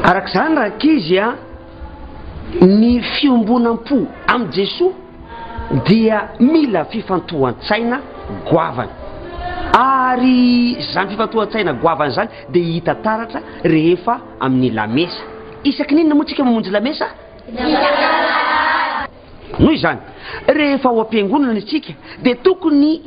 Araka izany rankizy a, ny fiombonam-po amin'i Jesoa dia mila fifantohan-tsaina goavana. Ary izany fifantohan-tsaina goavana izany dia hita taratra rehefa amin'ny lamesa. Isaky ny inona moa tsika mamonjy lamesa? Noho izany, rehefa ao am-piangonana isika dia tokony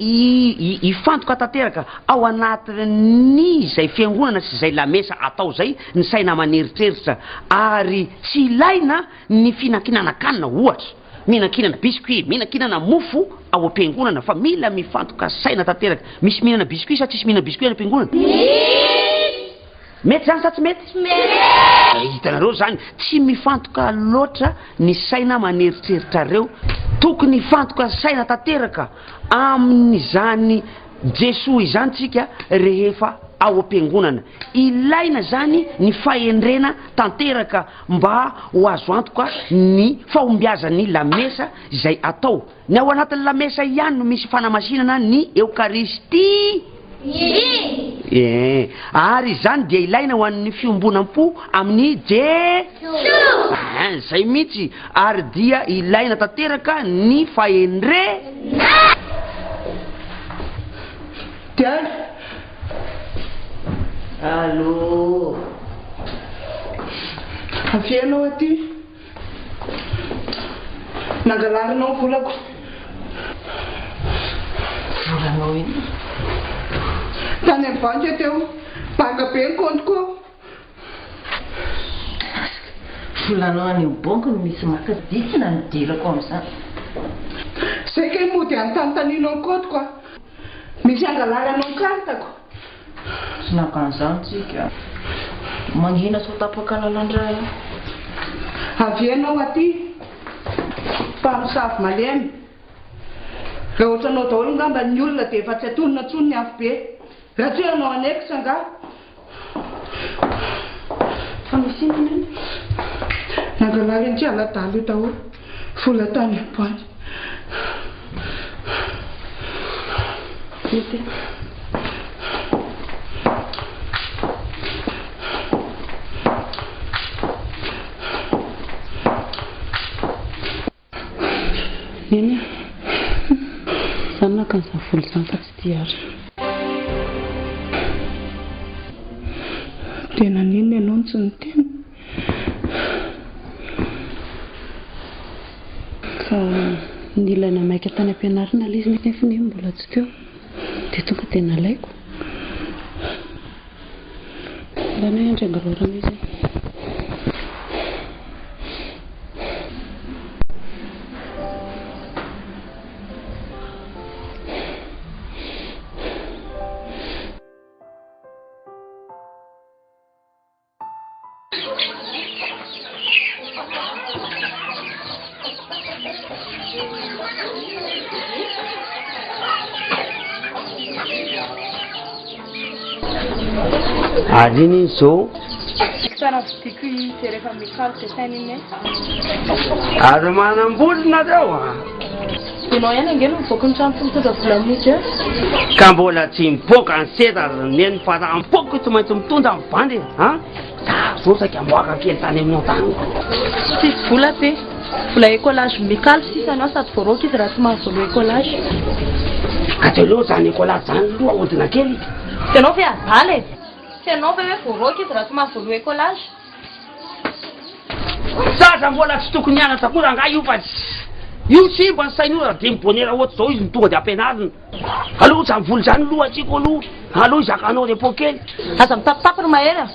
hifantoka tanteraka ao anatin'ny izay fiangonana sy izay lamesa atao izay ny saina aman'eritreritra ary tsy ilaina ny fihinankinana-kanina ohatra, mihinankinana biscuit, mihinankinana mofo ao am-piangonana fa mila mifantoka saina tanteraka. Misy mihinana biscuit sa tsisy mihinana biscuit any am-piangonana? Misy! Mety zany sa tsy mety? Tsy mety. Hitanareo zany, tsy mifantoka loatra ny saina aman'eritreritrareo. Tokony hifantoka saina tanteraka amin'izany Jesoa izany tsika rehefa ao am-piangonana. Ilaina zany ny fahendrena tanteraka mba ho azo antoka ny fahombiazan'ny lamesa izay atao. Ny ao anatin'ny lamesa ihany no misy fanamasinana ny Eokaristia. Ee, ary izany dia ilaina ho an'ny fiombonam-po amin'i Je. Soa. Izay mihitsy, ary dia ilaina tanteraka ny fahendre. Tiana. Allô. Avia ianao aty. Nangalarinao ny volako. Volanao inona? Tany amin'ny banky teo. Banga be ny kaontiko ao. Volanao any amin'ny banky no misy maka dikina ny idirako amin'izany. Zay kay mody anontanintanianao ny kaontiko a. Misy angalaranao ny kartako. Tsy naka an'izany tsika. Mangina sao tapaka lalan-dra io. Avia ianao aty. Mpamosavy malemy. Raha ohatranao daholo angamba ny olona dia efa tsy atonina intsony ny afobe. Raha tsy hoe hanao annexe angaha. Fa misy inona eny? Nangalarin'ity aladala io daholo vola tany am-boany. Mety. Neny a! Za naka an'izany vola izany fa tsy tia ary. Dia naninona ianao no tsy niteny? Ka nila namaika tany am-pianarana ilay izy nefa neny mbola tsy teo dia tonga dia nalaiko. Alana hoe andry angalorana izy e. Ary iny izy zao. Tsara vidiako izy rehefa mikaly dessin iny e. Ary manam-bola nareo a! Ianao ihany ange no mivoaka ny trano tsy mitondra vola mody eo. Ka mbola tsy mipoaka ny seza ry neny fa raha mipoaka io tsy maintsy mitondra ny bandy e! An! Za zao saika mivoaka kely tany aminao tany. Tsisy vola aty. Vola écolage Mikaly sisa ny ao sady voaroaka izy raha tsy mahavoaloa écolage. Ka tsy aleo zany écolage zany aloha ahodina kely. Ianao ve adala e! Tsy hainao ve hoe voaroaka izy raha tsy mahavoaloa écolage? Zaza mbola tsy tokony hianatra koa rangahy io fa io simba ny sainy io raha dia mibonera ohatry zao izy no tonga dia ampianarina. Aleo zany vola zany aloha asiako aloha, aleo hizakanao repos kely. Aza mitapitapy ry Mahery a!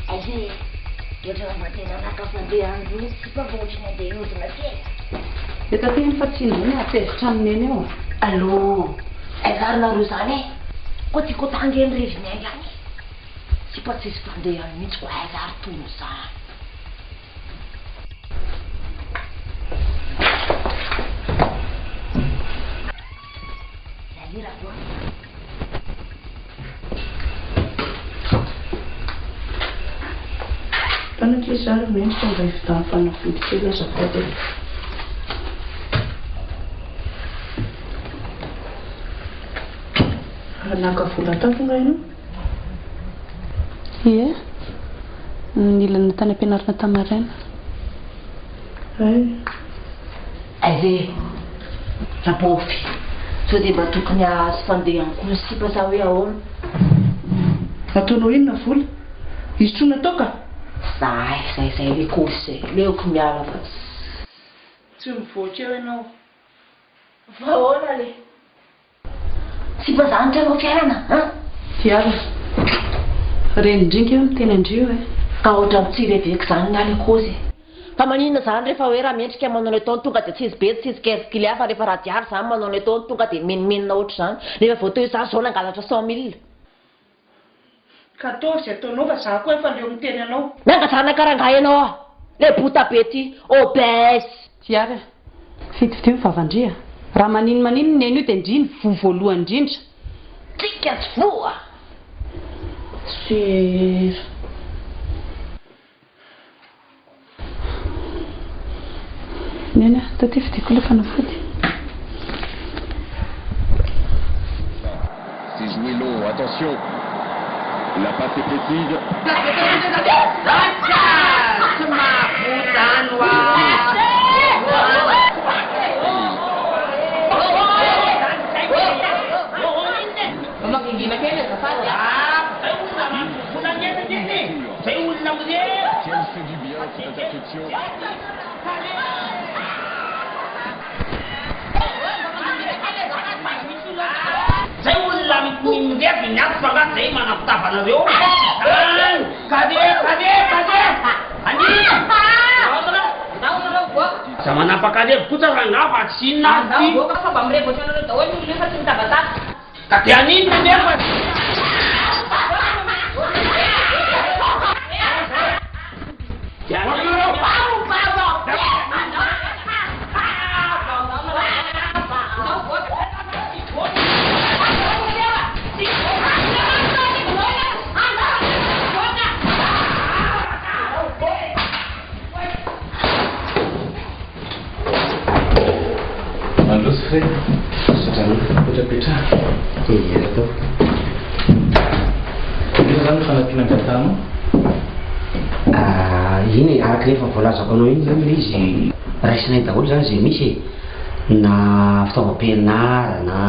Aiza e? Ohatran'ny mba tena naka fandeha andro mihitsy sipa fa ohatran'ny handeha hiodina kely. Eto aty iny fa tsy indray ny hahatezitra amin'i Neny eo a. Allô, aiza ary nareo zany e? Koa tiako atao ange ny revy miainga any e. Sipa tsisy fandehany mihitsy koa aiza ary tony zany. Tany ankizy za ry mendrika mba hividiano fanafody kely azafady e. Ary naka vola tato nga ianao? Ie. Nilana tany am-pianarana tamin'ny maraina. Hay. Aiza e? Rabôfy, sao dia mba tokony hahazo fandeha ihany koa ny sipa sa hoe ahoana? Ataonao inona vola? Hisotroana toaka? Zay, zay, zay le kôsy zay. Leoko miala fa tsy. Tsy mivoaka eo ianao. Fa ahoana le? Sipa zany tsy hanao fiainana an! Diary. Renindringa io miteny an-dry io e. Ka ohatran'ny tsy reveko zany ny ahy le kôzy e. Fa maninona zany rehefa hoe raha mendrika manao ny ataony tonga dia tsisy be tsisy qu'est-ce qu'il y a fa rehefa raha diary zany manao ny ataony tonga dia mimenomenona ohatr'izany nefa vao teo izaho zao nangalatra 100 mille. Ka ataovy izay ataonao fa za koa efa leo miteny anao. Nanga zanaka rangahy ianao ah! Le bota be ty! Obèse! Diary a! Fitifidio ny vavan-dry a! Raha manino manino neny io dia ndry ny voa voalohany indrindra. Tsika tsy voa! Sur. Neny a, taty vidiako ilay fanafody. C'est joué long, attention. La passe est précise. Quel fait du bien cette interception. Zay olona mirevy ny ato fa nga zay manampitavanareo any kare kare kare any za manapaka revy koa tsara nga fa tsy inona azy ty. Fa mba mirevy ohatranareo daholo ny olona fa tsy mitabataba. Ka de aninona nefa? De aninona? Mandroso frère. Misaotra anao. Petrapetraha. Ie, atao. Inona zany ny fanampiana angatahanao? Ah, iny e, araka ny efa voalazako anao iny zany le izy, raisinay daholo zany zay misy e. Na fitaovam-pianarana,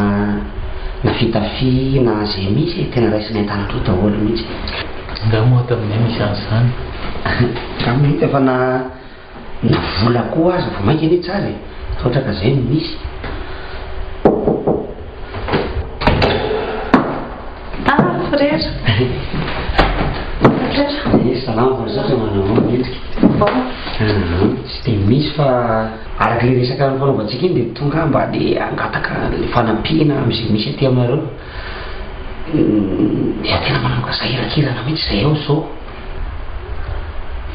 na fitafiana, zay misy e, tena raisinay an-tanandroa daholo mihitsy. Nga moa ato aminay misy an'izany? Nga moa hita fa na vola koa aza vao mainka anie tsara e. Raha ohatra ka zay no misy. Ah, frère. Frère. Eh, salama fa misaotra manao ahoana mendrika. Bon. Ah, tsy de misy fa araka le resaka nifanaovantsika iny de tonga mba le angataka le fanampiana am'izay misy aty aminareo. Dia tena manomboka sahirakirana mihitsy zay ao zao.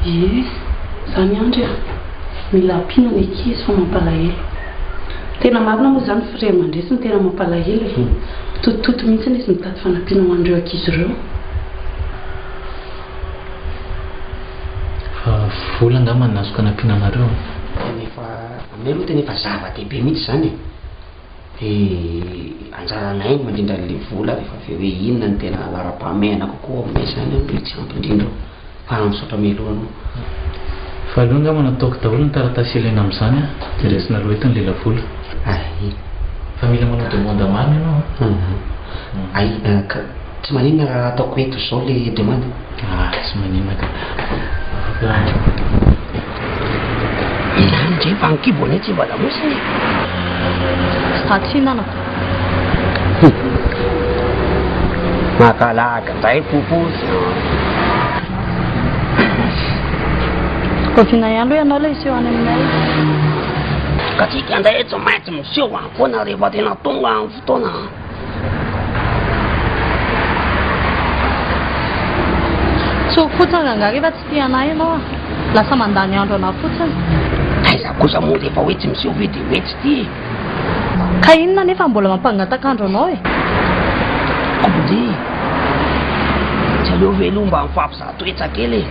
Ie, zany Andry a. Mila ampiana ny ankizy fa mampalahelo. Tena marina moa zany frère mandresy no tena mampalahelo e. Totitoto mihitsy izy mitady fanampiana ho an'ireo ankizy ireo. Fa vola angamba no azoko anampiana anareo. Tena efa aminay aloha tena efa zava-dehibe mihitsy zany e. De anjaranay ny mandrindra an'le vola rehefa avy eo hoe inona no tena laharam-pahamehana kokoa aminay zany le tsy ampy indrindra eo. Fa misaotra mialoha anao. Fa aloha angamba nataoko daholo ny taratasy ilaina amin'izany a. Dia raisina aloha eto ny lelavola. Ay. Fa mila manao demande marina ianao a. Ay, ka tsy maninona raha ataoko eto zao le demande? Ah, tsy maninona ka. Afaka. Izany ndre fa ankibo anie tsy mba lamosiny e. Za tsy hihinanako. Makalaka ndray poposy. Oviana ihany aloha ianao ilay hiseho any aminay. Ka tsika ndray tsy maintsy miseho any foana rehefa tena tonga ny fotoana. Tsory fotsiny rangahy rehefa tsy tia anay ianao a. Lasa mandany andro anahy fotsiny. Aiza kosa moa rehefa hoe tsy miseho ve dia hoe tsy tia. Ka inona nefa mbola mampangataka andro anao e? Koboje, tsy aleo ve aloha mba mifampizaha toetra kely e?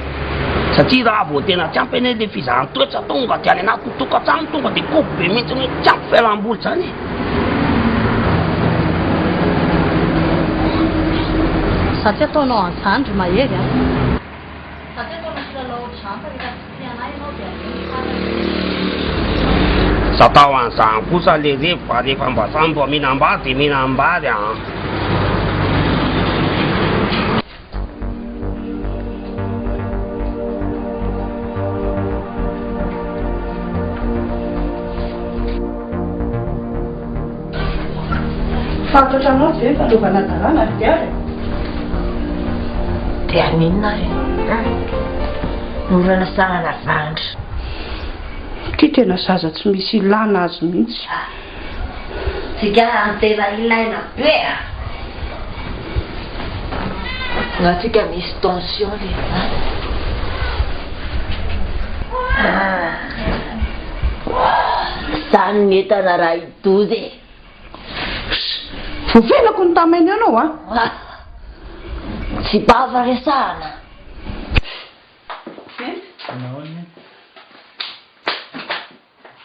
Satria raha vao tena tsy ampy anie le fizahan-toetra tonga de any anatin'ny tokantrano tonga de kobo be mihitsy hoe tsy ampy fialam-boly zany e. Za tsy ataonao an'izany ry Mahery a! Za tsy ataonao kilalao ohatr'izany fa rehefa tsy tia anah ianao dia aleo ny farany. Tsy atao an'izany kosa le revy fa rehefa mba samy mba mihinam-bary de mihinam-bary an! Fantatranao ve ny fanaovana hadalana ry Diary e? Dia haninona ary e? Orana sahala vandra. Ity tena zaza tsy misy ilana azy mihitsy. Sigara no tena ilaina be a! Nga tsika misy tension le an! Zany ny entana raha hidoza e! Voafelako ny tamaina eo anao a! Tsy bava resahana.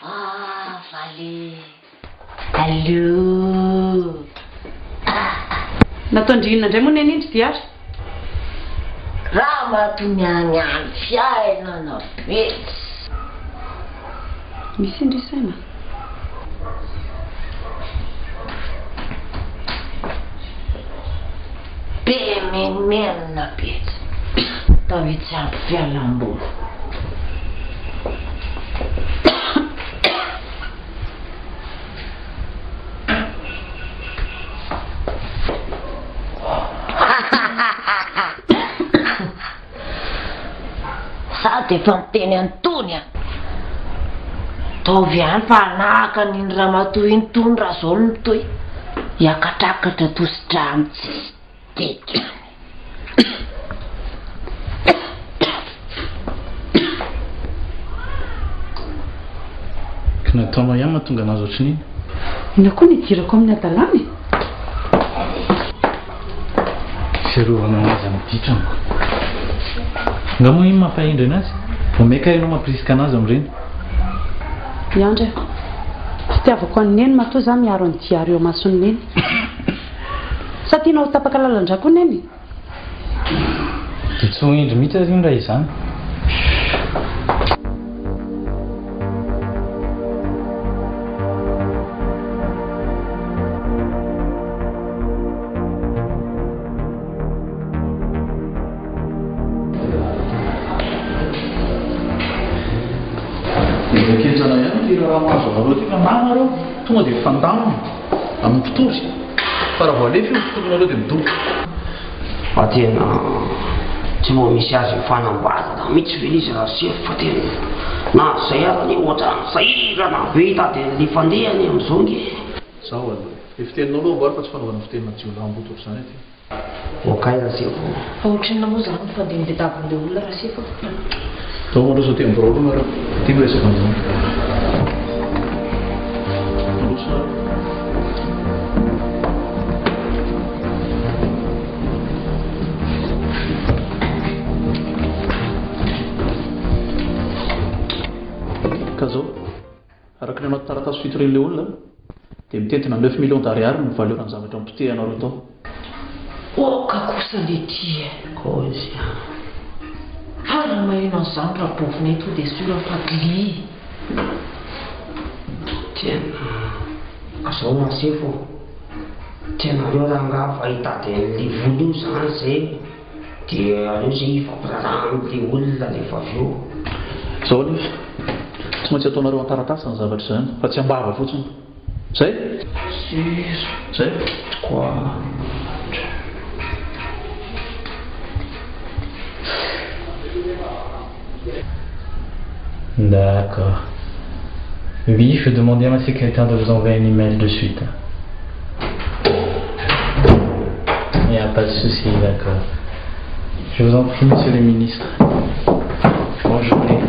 Ah vale. Allo. Nataon-dry inona indray moa neny iny ry Diary? Ramatoa mianiany fiainana be. Misy indry saina. Be menomenona be. Atao hoe tsy ampy fialamboly. Sady efa miteny an'itony an! Ataovy ihany fa hanahaka an'iny ramatoa iny tony raha zao no mitohy. Hiakatrakatra tosi-drano tsisy dikany. Ka nataonao ihany mahatonga anazy ohatran'iny. Inona koa no idirako amin'ny hadalana e? Fiarovana anazy amin'ny ditrany ko. Nga moa iny mampahendry anazy? Vao maika ianao mampirisika anazy amin'ireny. Miandry aho. Fitiavako an'i Neny matoa za miaro an'i Diary eo imason'i Neny. Sa tianao ho tapaka lalan-drà koa Neny? Dia tsy ho hendry mihitsy ary iny raha izany. Mihezakezana ihany ity raharaha mahazo anareo ity fa na nareo tonga dia mifandamina amin'ny mpitory fa raha vao alefa io mpitorinareo dia midoboka. Fa tena tsy mba misy azo ifanambadana mihitsy ve izy Rasefo fa tena na zay ary anie ohatran'ny sahirana be hitady an'le fandehany amin'izao nge. Zaho aloha e. Le fiteninao aloha amboary fa tsy fanaovana fitenina jiolahimboto ohatr'izany aty. Ok Rasefo. Fa ohatrinona moa izany ny fandeha ny tadiavin'ilay olona Rasefo a? Zao mandroso aty amin'ny birao aloha nareo. Aty miresaka an'izany. Mandroso nareo. Ka zao, araka ny anaty taratasy fitorian'ilay olona, dia mitentina neuf millions d'ariary ny valeur ny zavatra nopotehanareo tao. Oka kosa letia e! Kôzy a! Fa raha maheno an'izany Rabovina to dia sûr fa gli. Tena zao Rasefo ô! Tena aleo rangaha fa hitady an'le vola io zany zay dia aleo zay hifampiraharaha amle olona rehefa avy eo. Zao anefa, tsy maintsy ataonareo an-taratasy ny zavatra izany fa tsy am-bava fotsiny. Zay? Sur. Zay? Trois. D'accord. Oui, je vais demander à ma secrétaire de vous envoyer un email de suite. Il n'y a pas de souci, d'accord. Je vous en prie, monsieur le ministre. Bonne journée.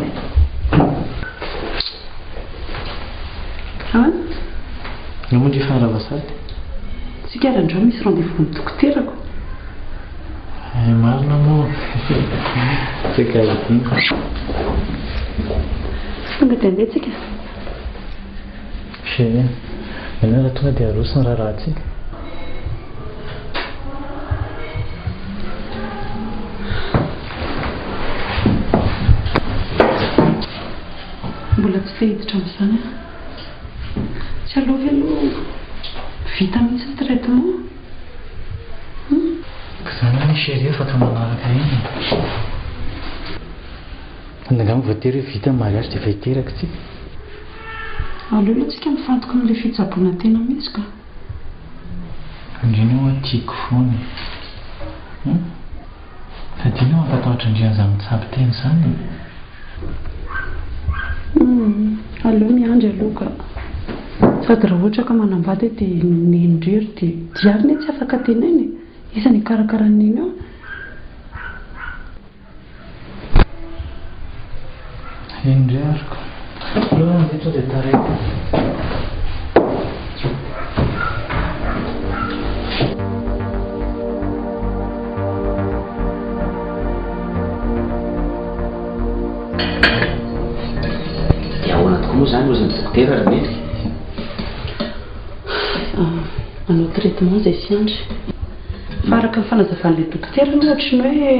Ahoana? Eo moa ndry fa rava sady. Tsika ary androany misy rendez-vous amin'ny dokoterako. Hay marina moa Saika hadino. Tonga dia andeha tsika. Chérie, nahoana raha tonga dia aroso ny raharahantsika? Mbola tsy te hiditra amin'izany aho. Tsy aleo ve aloha vita mihitsy ny traitement? Hum? Ka izany anie chérie afaka manaraka iny e. Angamba voatery hoe vita ny mariage dia efa hiteraka tsika. Aleo aloha tsika mifantoka amin'ilay fitsaboana tena mihitsy ka. Andriana hoa tiako foana e. Hum? Sady inona mampatahotra an-dry an'izany mitsabo tena izany e? Humm, aleo miandry aloha ka. Sady raha ohatra ka manambady aho dia neny irery dia diary anie tsy afaka tenena e! Iza no hikarakara an'i neny eo? Eny ndray ary ko. Aleo handeha sao dia taraiky. Dia ahoana tokoa moa izany hozy ny dokotera ry Mendrika? Hanao traitement izay sy Andry. Fa araka ny fanazavan'ilay dokotera aloha ohatry ny hoe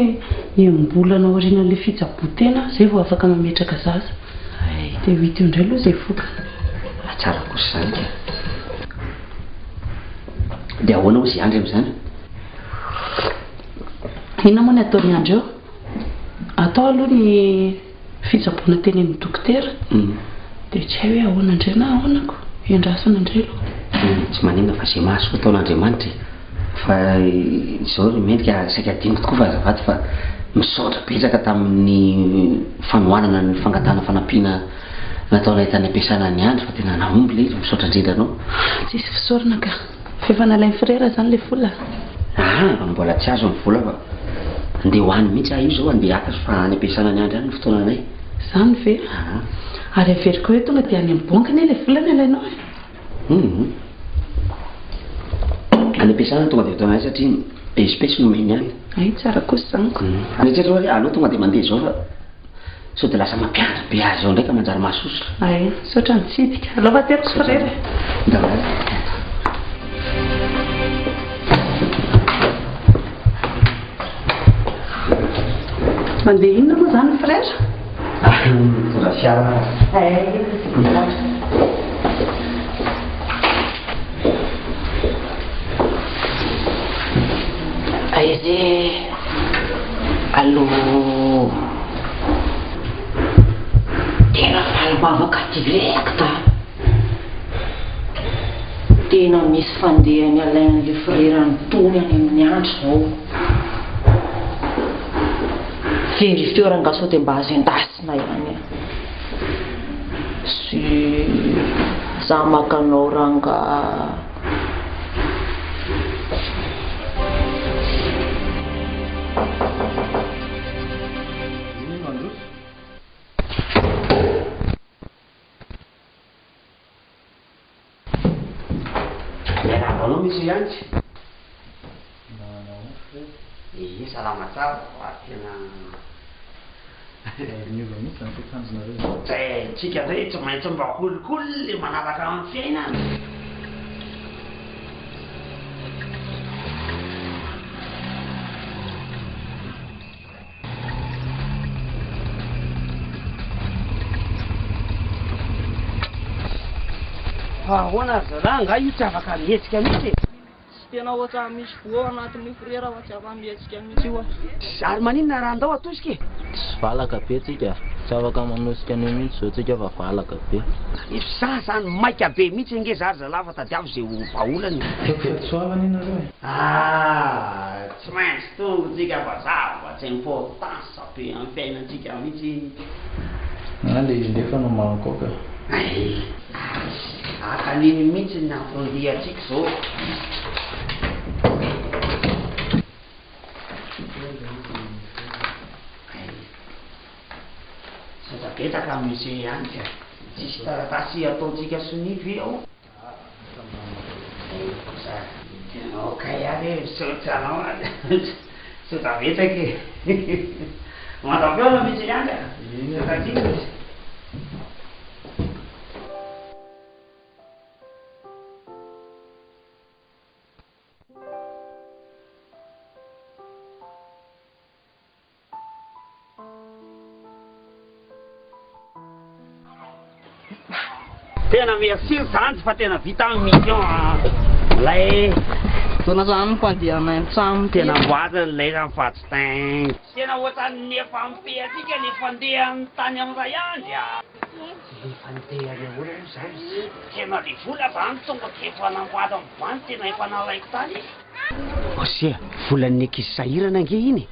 enim-bolana aorianan'ilay fitsaboan-tena izay vao afaka mametraka zaza. Dia ho hita eo indray aloha izay vokany. Ah, tsara kosa izany ka. Dia ahoana hozy i Andry amin'izany? Inona moa ny ataon'i Andry eo? Atao aloha ny fitsaboana tenenin'ny dokotera dia tsy hay hoe ahoana indray na ahoana ko. Endrasana indray aloha. Tsy maninona fa izay mahasoa ataon'Andriamanitra e. Fa izao ry Mendrika saika adinoko tokoa fa azafady fa misaotra betsaka tamin'ny fanohanana ny fangatahana fanampiana nataonay tany am-piasana an'i Andry fa tena nahomby ilay izy, misaotra indrindra anao. Tsisy fisaorana ka. F'efa nalain'i Frera zany le vola? Aa mbola tsy azo ny vola fa andeha ho any mihitsy aho io zao andeha haka fa any am-piasana any Andry any ny fotoananay. Zany ve? Aa. Ary averiko hoe tonga dia any amin'ny banky anie le vola no alainao e. Hum. Any am-piasana tonga dia ataonay satria espèce no omeny any. Hay tsara kosa izany ko. Mieritreritra hoe aleo tonga dia mandeha izao fa Sao dia lasa mampiandry be azy ao indray ka manjary mahasosotra. Ay, misaotra nitsidika. Aleo fa ateriko frera e. Ndao ary. Mandeha inona moa izany frera? Mitondra fiara aho. Ay, Aiza e? Allô. Tena faly vavaka direct a. Tena misy fandehany alain'le frera an'i Tony any amin'ny andry zao. Vérifier rangaha sao dia mba azo endasina ihany a. Si za maka anao rangaha. Miarahaba anao Monsieur Yandy. Ie, salama tsara fa tena. Niova mihitsy izany fiakanjonareo izany. Tsy, tsika ndray tsy maintsy mba kolikoly manaraka ny fiainana. Fa ahoana ry zalahy, angaha io tsy afaka mihetsika mihitsy e? Tsy tena ohatran'ny misy voa ao anatin'io frera fa tsy afa-mihetsika mihitsy io a. Ary maninona raha andao atosika e? Tsy valaka be tsika, tsy afaka manosika an'io mihitsy zao tsika fa valaka be. Efa za zany maika be mihitsy ange za ry zalahy fa tadiavo ze ho vahaolana e. Ataoko fa tsy ho avy anie nareo e. Ah, tsy maintsy tonga tsika fa zava-tsy importance be amin'ny fiainantsika mihitsy. Ah le izy nefa no mankaoka. Ay, haka an'iny mihitsy ny anton-diantsika izao. Ay, misaotra betsaka monsieur ihany ka. Tsisy taratasy ataontsika sonia ve ao? Ay kosa, tena okay ary e, misaotra anao. Misaotra betsaka e. Mandra-pihaona mihitsy ihany a. Misaotra indrindra. Tena merci ry zandry fa tena vita ny mission a! Milay e! Fotoana zany ny mpandeha anay an-trano ity. Tena amboarina ny lay zany fa tsy teint. Tena ohatran'ny efa mipehatsika le fandehany tany amin'ny ray andry a! Le fandehany ahoana moa zany? Tena le vola zany tonga de efa namboarin'ny bandy tena efa nalaiko tany e! Ose, volan'ny ankizy sahirana ange iny e!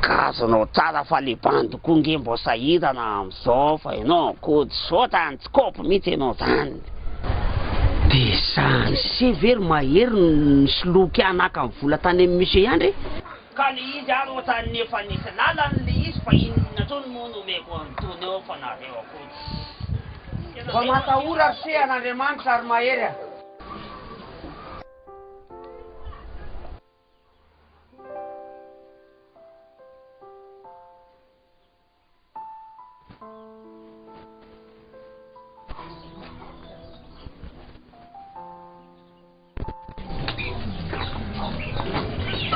Ka azonao tsara fa le bandy koa nge mbô sahirana amzao fa enao kody sôtany tsy kôpy mitsy enao zany. De zany se ve ry Mahery no nisoloky ahy naka ny vola tany amin'ny monsieur Iandry e? Ka le izy ary ohatran'ny efa nisy lalany le izy fa inona tsony moa no omeko an'itony eo fa nareo akory tsy. Mba matahora ry se an'Andriamanitra ry Mahery a!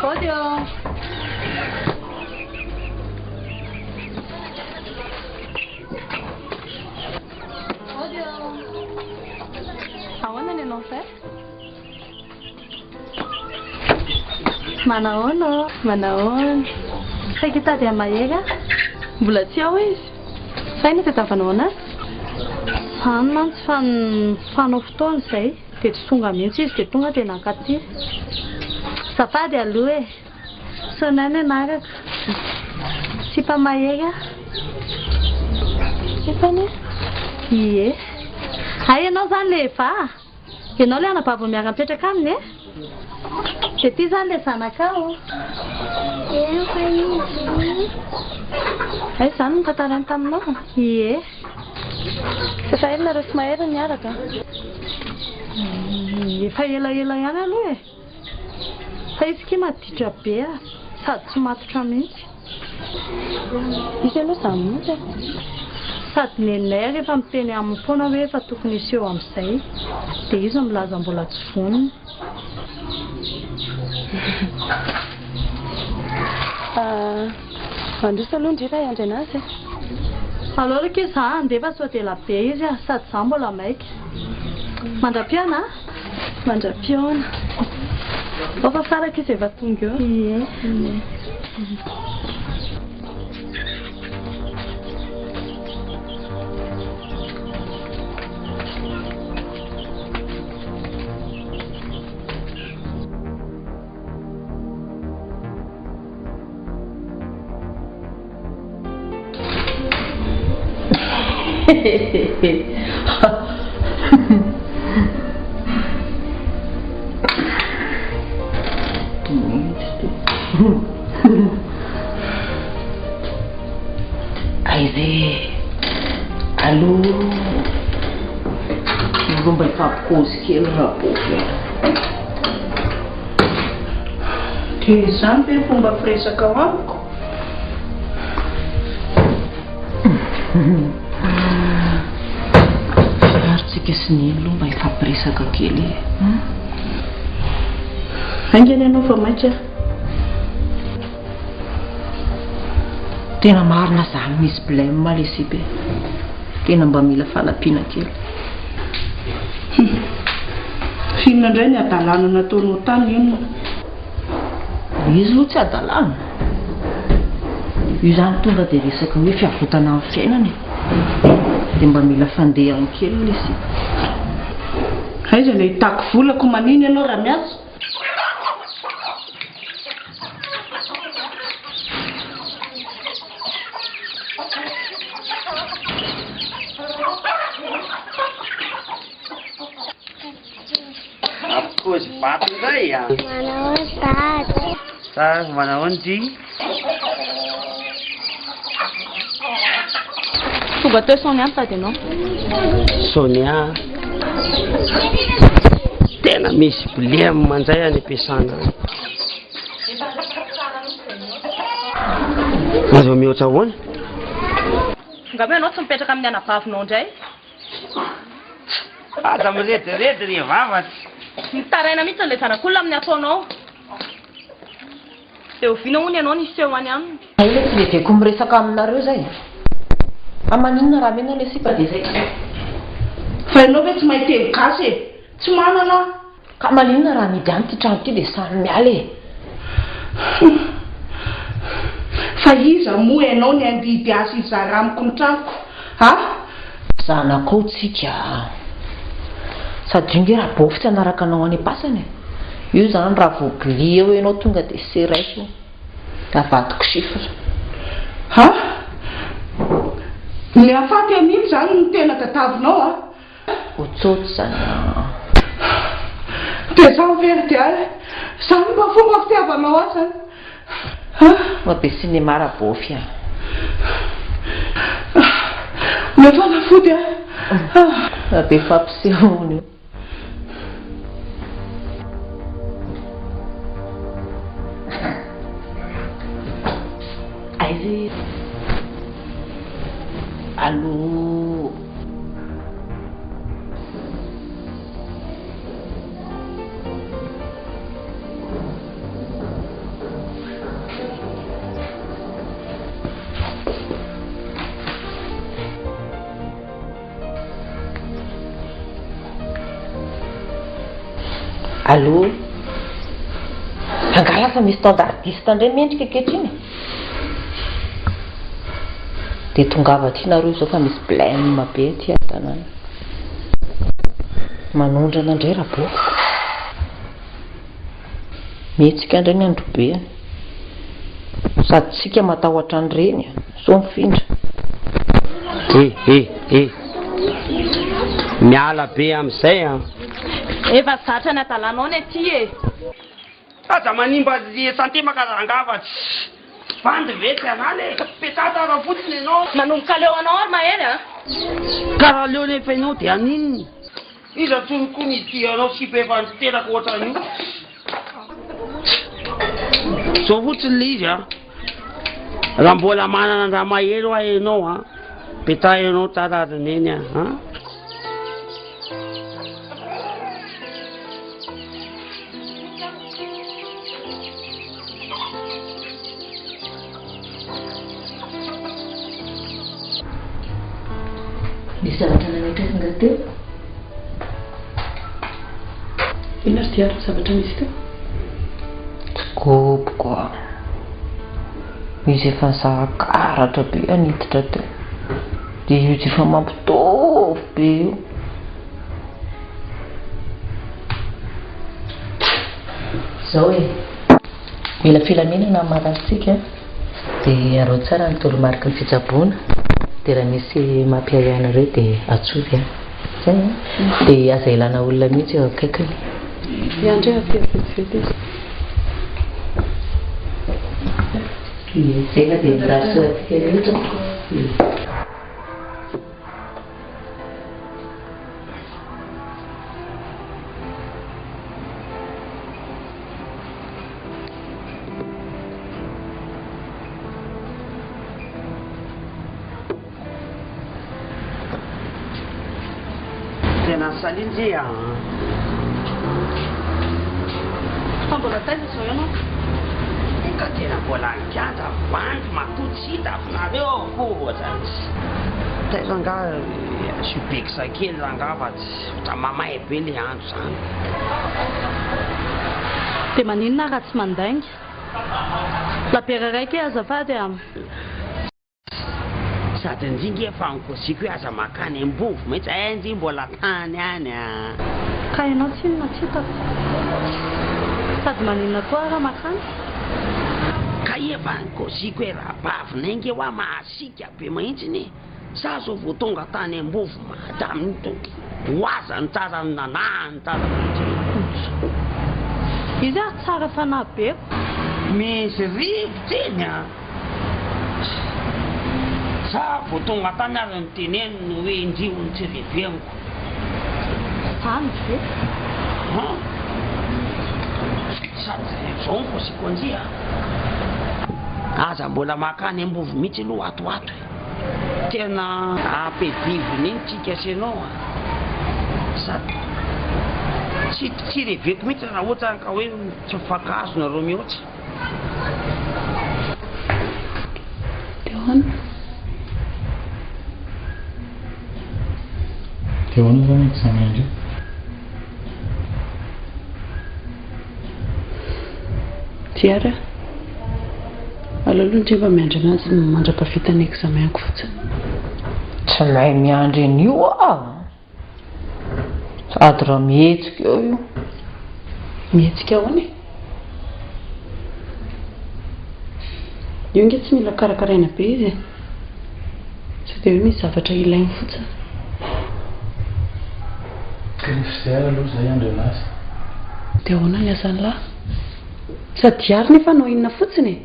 Mody ô! Mody ô! Ahoana ny anao frère? Manahoana ô? Manahoana? Saika hitady an'i Mahery aho. Mbola tsy ao izy. Fa inona tadiavanao anazy? Izany mantsy fa nifanao fotoana izay dia tsy tonga mihitsy izy dia tonga dia nankaty. Azafady aloha e! Sonia ny anarako. Sipa Mahery aho. Sipany? Ie. Hay ianao izany ilay Eva? Ianao ilay anabavy miara-mipetraka aminy e? Dia ity izany ilay zanakao? Eny fa izy. Hay izany no notantarainy taminao? Ie. Efa ela nareo sy Mahery no niaraka? Efa elaela ihany aloha e. Fa izy kia maditra be a, sady tsy matotra mihitsy. Izy aloha izany mihitsy e. Sady neninay ary efa miteny aminy foana hoe efa tokony hiseho amin'izay, dia izy milaza mbola tsy vonona. Mandroso aloha ndry raha hiandry anazy e. Aleo aloha akia za handeha fa sao dia ela be izy a, sady za mbola maika. Mandra-pihaona a! Mandra-pihaona. Ao fa faraka izy efa tonga eo. Ie. Aiza e? Allo? Allo mba hifampikôzy kely Rabôvy a. Dia izany ve ny fomba firesakao amiko? Ary tsika sy Neny aloha mba hifampiresaka kely e. Haingana ianao fa maika aho. Tena marina zany misy blème le sipa e. Tena mba mila fanampiana kely. Hum. F'inona indray ny hadalana nataonao tany inona? Izy aloha tsy hadalana. Io zany tonga dia resaka hoe fiavotana amin'ny fiainana e. Dia mba mila fandehany kely le sipa. Aiza ilay hitaky vola ko manina ianao raha miasa? Ampikozy vato indray a. Manahoana dada. Tsara, manahoana ty? Tonga teo Sonia nitady anao. Sonia, tena misy blème indray any am-piasana any. Aza mihoatra ahoana? Angamba ianao tsy mipetraka amin'ny anabavinao indray. Aza mirediredy ry vava tsy. Mitaraina mihitsy ilay zanak'olona amin'ny ataonao. Dia oviana hono ianao no hiseho any aminy? Zay ilay tsy reveko miresaka aminareo zay. Fa maninona raha mena ilay sipa dia zay. Fa ianao ve tsy mahay teny gasy e? Tsy manana aho. Ka maninona raha amidy any ity trano ity dia samy miala e? Fa iza moa ianao ny handidy azy hizara amiko ny tranoko a? Zanakao tsika a! Sady io nge Rabofy tsy hanaraka anao any am-pasana e! Io zany raha vao gli eo ianao tonga dia seraiko io, avadiko chiffre. Ha? Ny hahafaty an'iny izany no tena tadiavinao a? Otsôty zany an! Dia zany ve ry Diary? Zany mba fomba fitiavanao ahy zany? Ha? Mba be cinéma Rabofy a! Omeo fanafody aho. Mba be fampisehoana io. Aiza e? Allô? Allô? Angaha lasa misy standardiste indray mendrika ankehitriny e? Dia tongava aty nareo izao fa misy blème be aty an-tanàna. Manondrana indray rabofoko. Mihetsika indray ny androbeany. Sady tsika matahotra an'ireny a. Sao mifindra. Eh eh eh. Miala be amin'izay an. Efa zatra ny adalanao ny aty e. Aza manimba ny santé maka rangaha fa tsy bandy ve tsy hanala e. Petraha tsara fotsiny ianao. Manomboka leo anao ary Mahery a. Ka raha leo nefa ianao dia haninona? Iza tsony koa ny hitia anao sipa efa niteraka ohatran'io? Zao fotsiny le izy a, raha mbola manana an-dRamahery hoa ianao a, petaho ianao tsara ry neny a, an. Nisy zavatra nanaitra azy nga teo? Inona ry Diary ny zavatra nisy teo? Tsy goboko a! Izy efa nizaha karatra be aho niditra teo. Dia io izy efa mampitovy be io. Izao e! Mila filaminana amin'ny mararintsika dia araho tsara ny toromariky ny fitsaboana dia raha misy mampiahiahy anareo dia antsoy an! Zay an! Dia aza ilana olona mihitsy eo akaikiny. Miandry aho aty vetivety izy. Ie, zay fa dia mirary soa antsika rehetra. Tena salut njy a! Fa mbola taiza izao ianao? Ka tena mbola nigadra bandy matoa tsy hita avy nareo aho ko ohatrany tsy taiza angaha subex kely rangaha fa tsy ohatran'ny mamay be le andro zany. Dia maninona raha tsy mandainga? Labiera raika e azafady a! Sady njy nge efa nikosiko hoe aza makany ambovy mihitsy eh njy mbola tany any a! Ka ianao tsinona tsy hitako. Sady maninona koa raha makany? Ka efa nikosiko hoe rahabavinay nge hoa mahasiaka be mihitsiny e! Za zao vao tonga tany Ambovomada amin'ito oazany tsara ny nanahany tsara mihitsy. Izy ary tsara fanahy be ko. Misy rivotra eny a! Za vao tonga tany ary noteneniny hoe ndry hono tsy reveniko. Zany ve? Han! Sady zao ny paoziko anjy a! Aza mbola makany Ambovo mihitsy aloha ato ho ato e. Tena ampedivina iny tsika sy ianao a. Sady tsy tsy reveko mihitsy raha ohatra ka hoe tsy mifankahazo nareo mihoatra. Dia ahoana? Dia ahoana izany examen-dreo? Diary a! Aleo aloha ndry mba miandry anazy mandra-pahavita ny examen-ko fotsiny. Tsy mahay miandry an'io aho a! Sady raha mihetsika eo io. Mihetsika ahoana e? Io ange tsy mila karakaraina be izy e! Sao dia hoe misy zavatra ilainy fotsiny. Griffe izay ary aloha izay andry anazy. Dia ahoana ny asan'lah? Sady diary nefa hanao inona fotsiny e?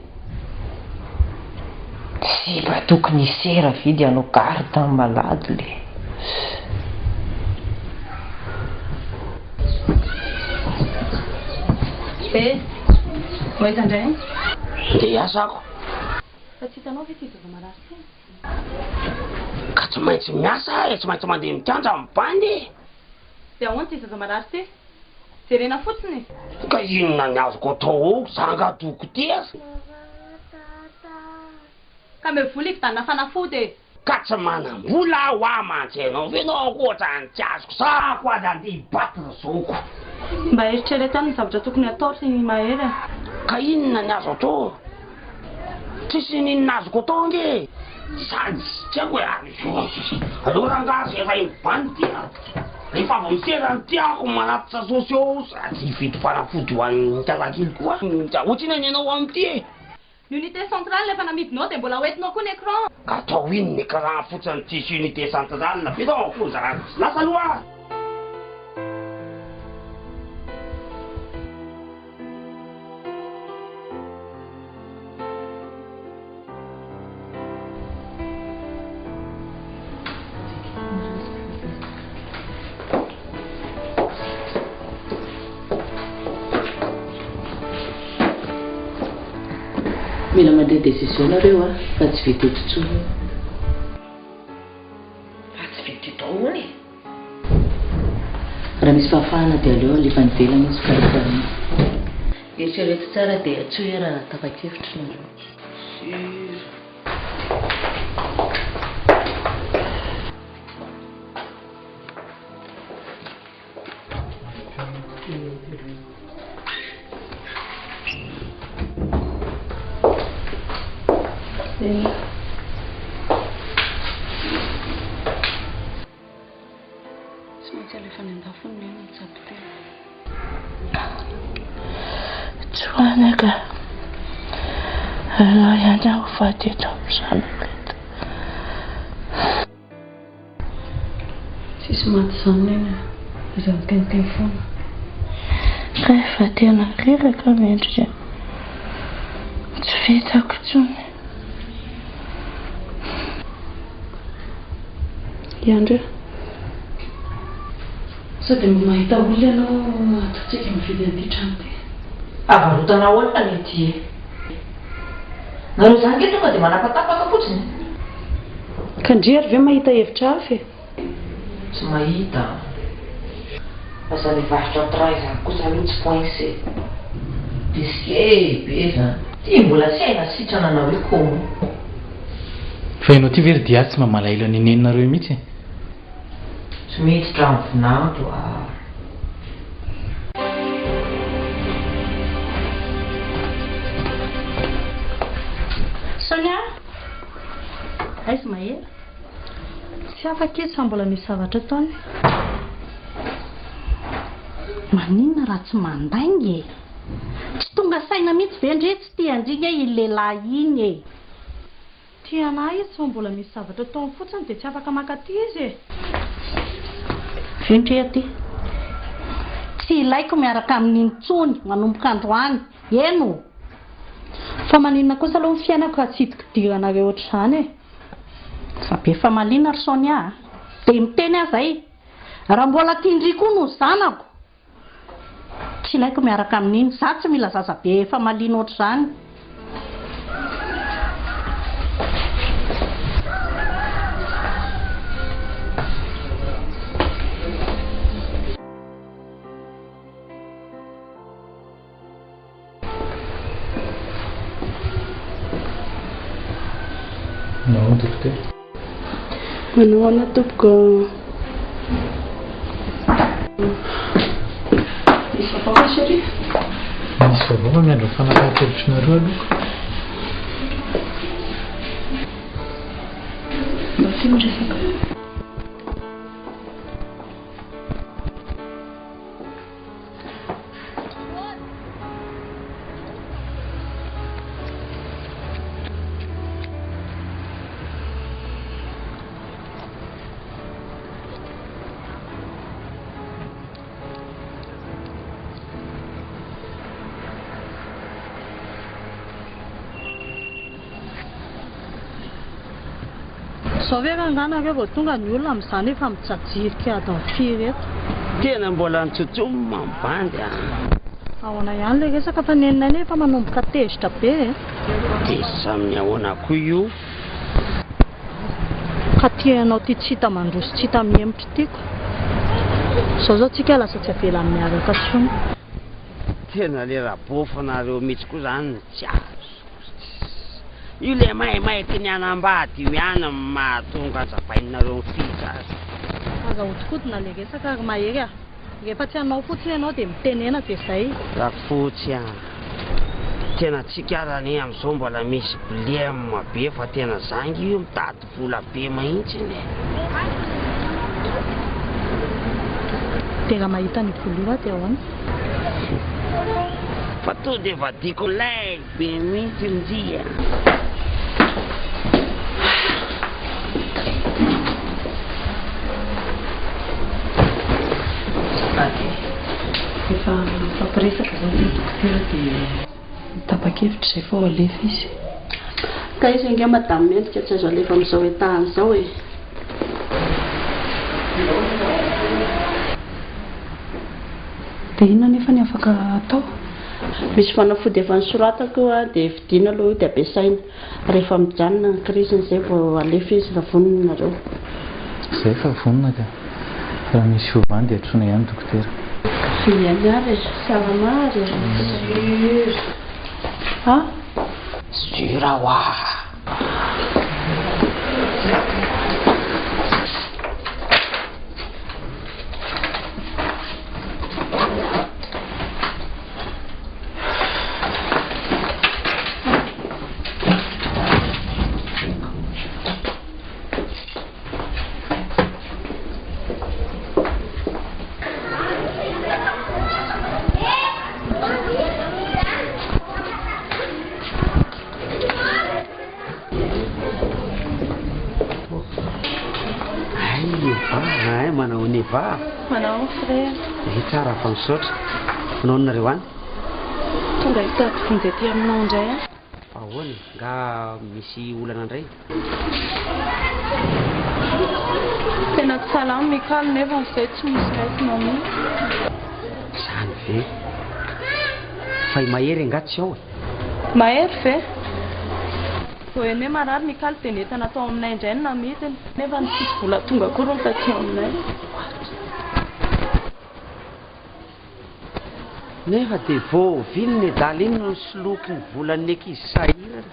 Tsy mba tokony hisera ve dia hanao garde ny malade le. Eh! Ho aiza indray? Ndeha hiasa ako. Fa tsy hitanao ve ity zaza marary ity? Ka tsy maintsy miasa e, tsy maintsy mandeha mikanja ny bandy e. Dia ahoana ity zaza marary ity? Jerena fotsiny e. Ka inona ny azoko atao eo, za nga dokotera? Ka omeo vola hividianana fanafody e. Ka tsy manam-bola aho ah mantsy ianao ve ianao ankoatra ny tsy azoko sa ko aza andeha hi-battre zoko. Mba eritrereto ihany ny zavatra tokony hatao ry Mahery a. Ka inona ny azo atao? Tsisy n'inona azoko atao ange e! Sady tsy haiko e! Aleo rangaha zay efa iny bandy ty a! Rehefa avy misera ny tiako manatitra sociaux sady hividy fanafody ho an'ny kazakely koa. Ohatrinona ny anao amin'ity e? Ny unité centrale efa namidinao dia mbola hoentinao koa ny écran. Ka atao inona écran fotsiny tsisy unité centrale ve tao akory zany? Lasa aloha ah! Mila mandray décision nareo a, fa tsy vita eto intsony io. Fa tsy vita eto ahoana e? Raha misy fahafahana dia aleo alefa any ivelany izy karakaraina. Eritrereto tsara dia antsoy aho raha tapa-kevitra nareo. Tsy maintsy alefa any an-dafy hono neny mitsabo tena. Tsy ho any ka. Aleo ihany aho ho faty eto amin'ny zanako eto. Tsisy maty izany neny a. Aza miteniteny foana. Ka efa tena reraka mendrika. Tsy vitako intsony. I Andry a. Sao dia mba mahita olona ianao ataontsika mividy an'ity trano ity? Avarotana ahoana ny ety e? Nareo zany nge tonga dia manapatapaka fotsiny e. Ka ndry ary ve mahita hevitra hafa e? Tsy mahita an. Fa zany hivarotra train zany kosa aloha tsy coince e. Risqué be zany. Ty mbola tsy hay na sitrana na hoe comment. Fa ianao ty ve ry Diary tsy mba malahelo an'i neninareo mihitsy e? Tsy miditra amin'ny vinanto ah. Sonia! Aiza Mahery? Tsy afaka izy fa mbola misy zavatra ataony. Maninona raha tsy mandainga e? Tsy tonga saina mihitsy ve ndry tsy tia an-dry nge iny lehilahy iny e? Tia anah izy fa mbola misy zavatra ataony fotsiny dia tsy afaka mankaty izy e! Vindry aty. Tsy ilaiko miaraka aminy intsony manomboka androany. Heno! Fa maninona kosa aloha ny fiainako raha tsy hidikidiranareo ohatr'izany e? Fa be famaliana ry Sonia a! Dia miteny aho izay. Raha mbola tian-dry koa no zanako! Tsy ilaiko miaraka amin'iny. Za tsy mila zaza be famaliana ohatr'izany. Nahoana dokotera? Manao ahoana tompoko? Misy vaovao va chérie? Misy vaovao fa miandry ny fanapahan-kevitrinareo aloha ka. Mba tia miresaka. Zao ve rangahy nareo vao tonga ny olona amin'izany efa mijajirika adiny firy eto. Tena mbola nitsotsomina ny bandy a! Ahoana ihany ilay resaka fa neninay anie efa manomboka tezitra be e! Tezitra amin'ny ahoana koa io? Ka tia ianao ity tsy hita mandroso tsy hita mihemotra ity ko! Zao zao tsika lasa tsy avela miaraka tsony. Tena le rabôfanareo mitsy koa zany tsy azoko. Io le maimaiky ny hanambady io ihany no mahatonga azavainareo ny fija azy. Aza ahodikodina le resaka ry Mahery a! Rehefa tsy hanao fotsiny ianao dia mitenena dia zay. Rafotsy a! Tena tsika ary anie amizao mbola misy blem be fa tena za nge io mitady vola be mahintsiny e! Dia raha mahita an'io vola io aho dia ahoana? Fa to dia vadiako lay be mihitsy njy a! Azafady e! Efa nifampiresaka izao ve dokotera dia tapa-kevitra izay fa ho alefa izy. Ka izy ange madame mendrika tsy azo alefa amin'izao état-ny izao e! Dia inona anefa ny afaka atao? Misy fanafody efa nosoratako io a, dia vidiana aloha io dia ampiasaina. Rehefa mijanona ny crise-ny izay vao alefa izy raha vonona nareo. Izay efa vonona ka. Fa raha misy fiovany dia antsoina ihany dokotera. Eny ary e! Salama ary e! Sur a! Sur hoa! Hay Eva, hay manao ahoana Eva? Manao ahoana frère? Eh tsara fa misaotra. Manao ahoana nareo any? Tonga hitady vonjy aty aminao indray aho. Fa ahoana e? Nga misy olana indray? Tena tsy salama Mikalo nefa izay tsy misy raisina mihitsy. Izany ve? Fa i Mahery angaha tsy ao e? Mahery ve? Vao heno hoe marary Mikalo dia ny entana tao aminay indray no namidiny nefa tsisy vola tonga akory ny taty aminay. Nefa dia vao oviana nedala iny no nisoloky ny volan'ny ankizy sahirana?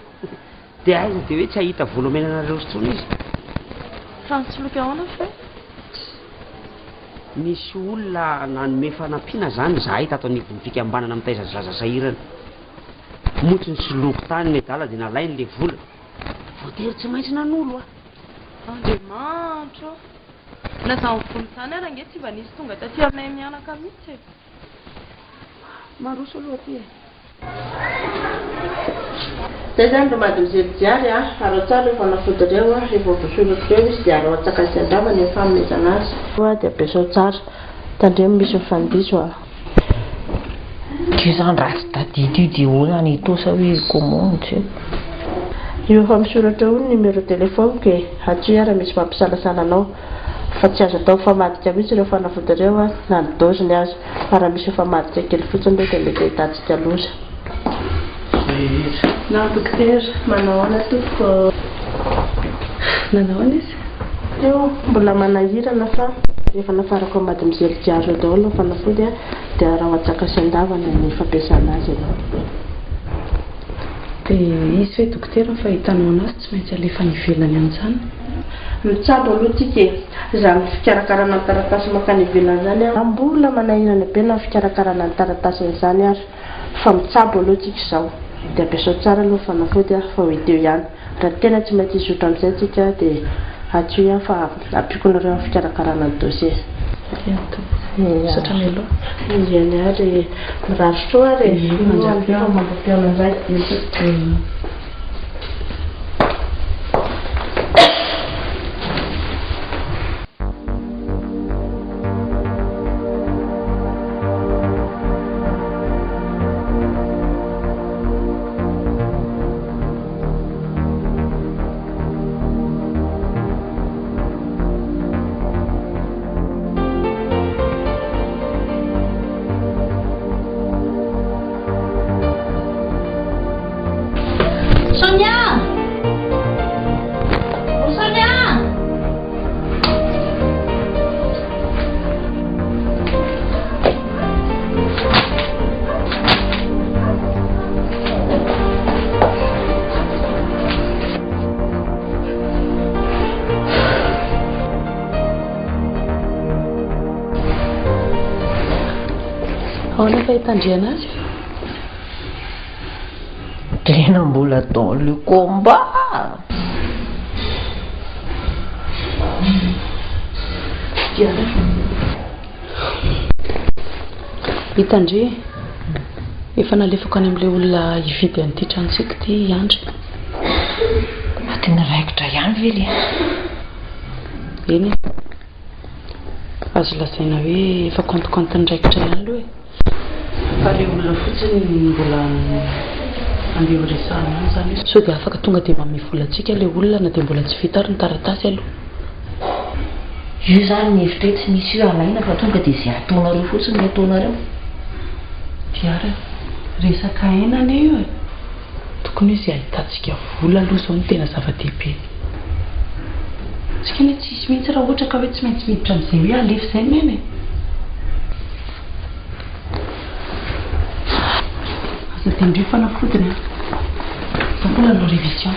Dia aiza dia hoe tsy hahita vola omena anareo intsony izy? Fa nisoloky ahoana fe? Nisy olona nanome fanampiana izany izahay tato anivon'ny fikambanana mitaiza zaza sahirana. Moa tsy nisoloky tany nedala dia nalainy ilay vola. Voatery tsy maintsy nanolo aho. Andriamanitra ô! Na izany vola izany ary ange tsy mba nisy tonga taty aminay mianaka mihitsy e! Maroso aloha aty e! Zay zany ry mademoiselle Diary a! Araho tsara ireo fanafody ireo a! Rehefa voasoratra ireo izy dia araho an-tsakany sy an-davany ny fanomezana azy. Dia ampiasao tsara. Tandremo misy mifandiso a! Io zany raha tsy tadidy io dia ahoana ny atao sa hoe comment tsy haiko. Io efa misoratra io ny numéro téléphone-ko e! Antsoy aho raha misy mampisalasala anao. Fa tsy azo atao mifamadika mihitsy ireo fanafody ireo an, na ny dose-ny aza. Fa raha misy mifamadika kely fotsiny ireo dia mety ahitantsika loza. Na dokotera, manao ahoana tompoko? Nanao ahoana izy? Io mbola manahirana fa efa nafarako amin'i Mademoiselle Diary eo daholo ny fanafody dia araho an-tsaka sy an-davana ny fampiasana azy ianao. Dia izy ve dokotera ny fahitanao anazy tsy maintsy alefa any ivelany any izany? Mitsabo aloha tsika e! Izany fikarakarana ny taratasy mankany ivelany izany an! Mbola manahirana be na ny fikarakarana ny taratasiny izany ary fa mitsabo aloha tsika izao. Dia ampiasao tsara aloha ny fanafody fa ho hita eo ihany. Raha tena tsy maintsy hizotra amin'izay tsika dia antsoy aho fa ampiako anareo amin'ny fikarakarana ny dossier. Eny tompoko. Misaotra mialoha. Eny ary. Mirary soa ary e. Ie, mandra-pihaona. Mandra-pihaona indray. Sonia! Oh Sonia! Ahoana fahitandriana azy? Tena mbola dans le combat. Hitandre, efa nalefako any amin'ilay olona hividy an'ity tranontsika ity i Andry. Fa tena raikitra ihany ve le? Eny e. Azo lazaina hoe efa compte-compte niraikitra ihany aloha e. Fa ilay olona fotsiny no mbola andeha ho resahana any izany hoe sao dia afaka tonga dia manome vola antsika ilay olona na dia mbola tsy vita ary ny taratasy aloha. Io izany ny hevitra hoe tsy misy hoe alaina fa tonga dia izay ataonareo fotsiny no ataonareo. Diary a! Resaka aina anie io e! Tokony hoe izay ahitantsika vola aloha izao no tena zava-dehibe. Tsika anie tsy hisy mihitsy raha ohatra ka hoe tsy maintsy miditra amin'izay hoe alefa izay neny e! Aza tendreo fanafodiny an! Za mbola hanao révision.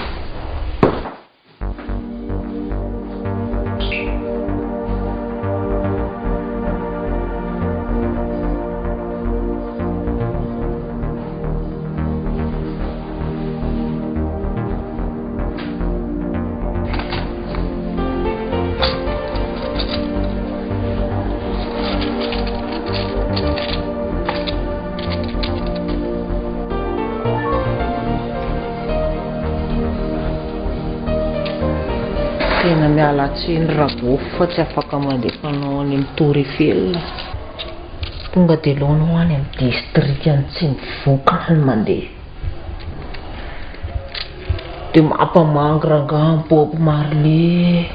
Tena miala tsiny Rabofy fa tsy afaka mandefa anao any amin'ny Tour Eiffel. Tonga dia aleonao any amin'ny distrikan'i Tsimbivoka any mandeha. Dia mampamangy rangahy an'i Bob Marley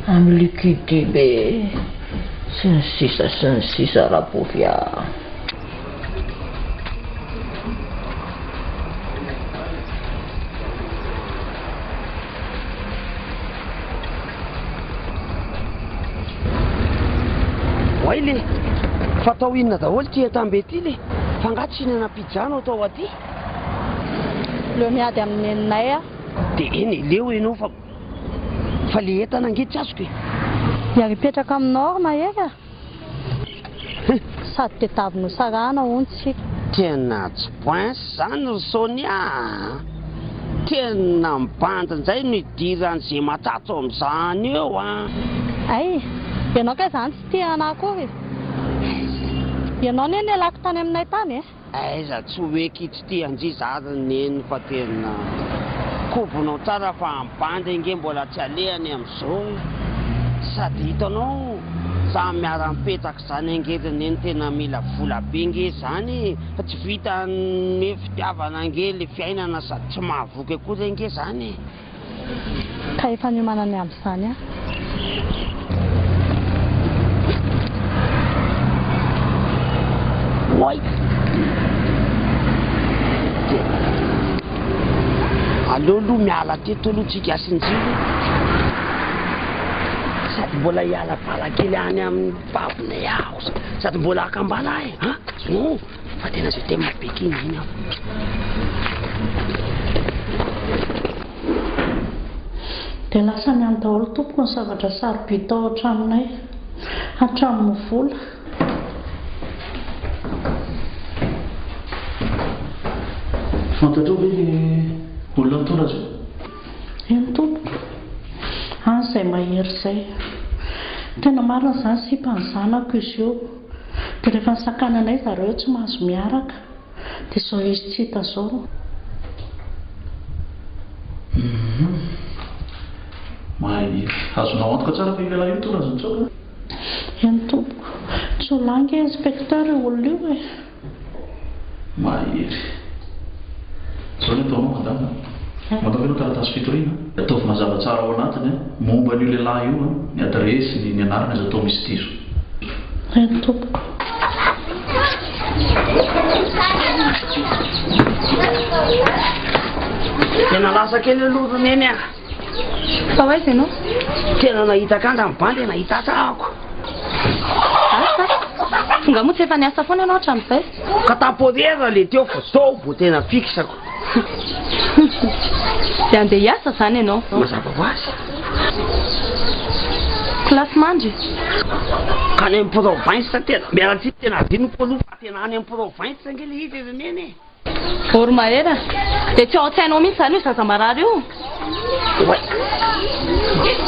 amin'ny Lucky Dube sy ny sisa sy ny sisa Rabofy a. Oay le! Fa atao inona daholo ity entam-be ity le? Fa angaha tsy hihinana pizza no atao aty? Leo miady amin'ny neninay aho. Dia eny e, leo ianao fa fa le entana ange tsy azoko e. Hiara-hipetraka aminao ry Mahery a! Sady tedavina ho sarahana hono tsika. Tena tsy poince zany ry Sonia a! Tena mibandy njay no idiran'ze matsatso amzany eo a! Hay! Ianao kay zany tsy tia anah akory e! Ianao anie nialako tany aminay tany e! Aiza tsy hoe ki tsy tia anjy za ry neny fa tena kobonao tsara fa ny bandy ange mbola tsy alehany amzao e! Sady hitanao za miara mipetraka zany ange ry neny tena mila vola be nge zany e! Fa tsy vitan'ny hoe fitiavana ange le fiainana sady tsy mahavoky akory ange zany e! Ka efa niomana ny amin'izany aho. Oay! Dia aleo aloha miala teto aloha tsika sy ny jiro. Sady mbola hiala bala kely any amin'ny babonay aho. Sady mbola haka am-bala aho e! An! Non! Fa tena je t'aime be k'iny iny aho. Dia lasany any daholo tompoko ny zavatra sarobidy tao an-tranonay. Hatramin'ny vola. Fantatrao ve le olona nitondra azy io? Eny tompoko. Any izay mahery izay. Tena marina izany sipa ny zanako izy io. Dia rehefa nisakananay zareo hoe tsy mahazo miaraka. Dia izao izy tsy hita izao. Humm. Mahay. Azonao antoka tsara fa io lehilahy io nitondra azy nitsoaka? Eny tompoko. Tsy ho lahy ange inspecteur io olona io e. Mahery. Izao ny ataonao madame a. Manaova ianao taratasy fitoriana, dia ataovy mazava tsara ao anatiny momba an'io lehilahy io, ny adiresiny, ny anarany, aza atao misy diso. Eny tompoko. Tena lasa kely aloha ry neny a. Fa ho aiza ianao? Tena nahita kandra ny bandy nahita asa ako. Asa? Nga moa tsy efa niasa foana ianao hatramin'izay? Ka temporaire le teo fa zao vao tena fixe-ko. Dia andeha hiasa izany ianao? Mazava ho azy. Kilasy mandry? Ka any amin'ny province tena, miala tsiny tena adinoko aloha fa tena any amin'ny province ange le izy ry neny e. Voromahery a! Dia tsy ao an-tsainao mihitsy izany io zaza marary io? Oay!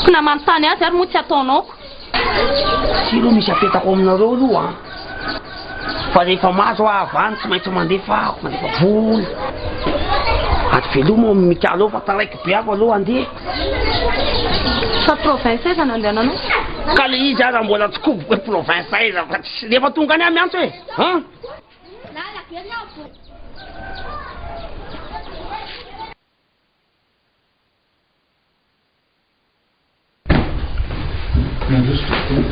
Ko na manontany azy ary moa tsy ataonao ko. Tsy aloha misy apetako aminareo aloha an! Fa rehefa mahazo aho avy any tsy maintsy mandefa aho, mandefa vola. Ary veloma ao Mikalo ao fa taraiky be ako aloha andeha. Fa province aiza no andehananao? Ka le izy aza mbola tsy koboko hoe province aiza fa tsy rehefa tonga any aho miantso e! An! Nandroso dokotera.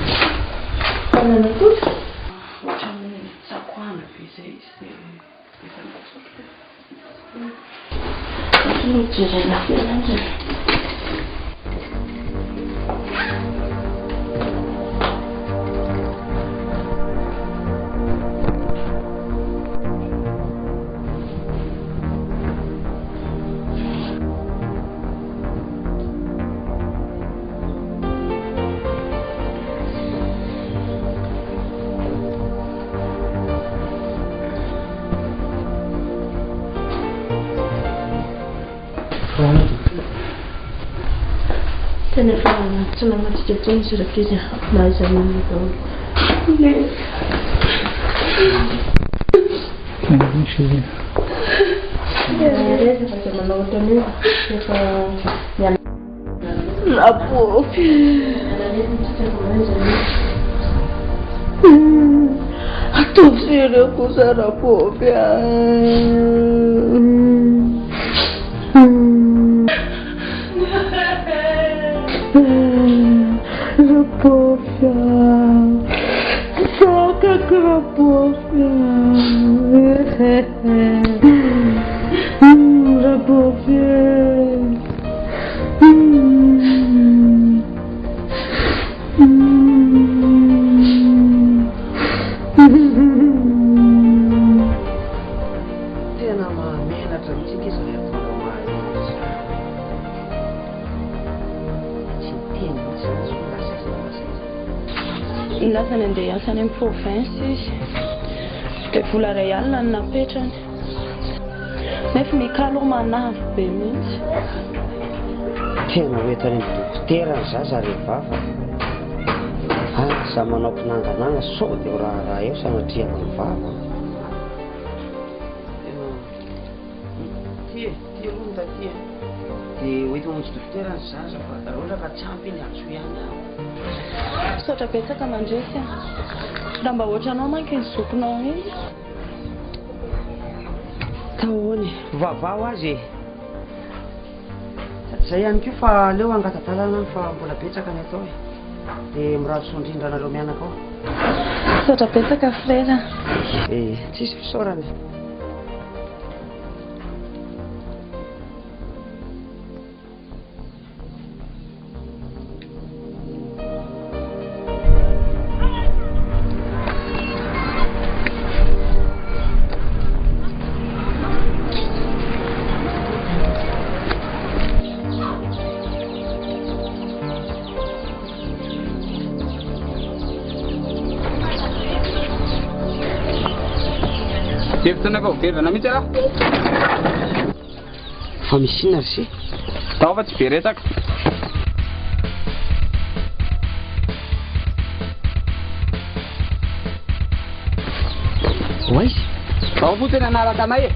Ohatran'ny tsakoana be izay izy dia efa nitsotra be. Aloha jerena kely ange. Tena efa tsy namantsika intsony izy rankizy a, na aiza na aiza daholo. Aza manao ohatran'io efa miala. Rapoopy. Ataovy sérieux kosa Rapoopy a. Rapoopy a. Tsy zakako Rapoopy a. Rapoopy e. Tena mahamenatra mihitsy ange zany ataonao mahay izany. Tsy miteny mihitsy zany izy hoe lasa aiza na lasa aiza. Nilaza ny handeha hiasa any amin'ny province izy. Dia vola iray alina no napetrany. Nefa Mika aloha manavy be mihitsy. Tena ho entany amin'ny dokotera ny zaza ry vava a! Aza manao mpinangananga sao dia ho raharaha eo sanatria ny vava. Tena ty e, ty aloha ny taty e. Dia ho enti-mamonjy dokotera ny zaza fa raha ohatra ka tsy ampy iny antsoy ihany aho. Misaotra betsaka mandresy a! Raha mba ohatranao manko iny zokinao iny. Tahoany vavaho azy e! Sady zay ihany koa fa aleo hangata-dalana fa mbola betsaka ny atao e! Dia mirary soa indrindra anareo mianaka ao. Misaotra betsaka frera. Eh, tsisy fisaorana e. tena fa ho very vana mihitsy ialahy. Fa misy inona ry se? Tao fa tsy be resaka. Ho aiza? Tao fotsiny hanaraka anay e.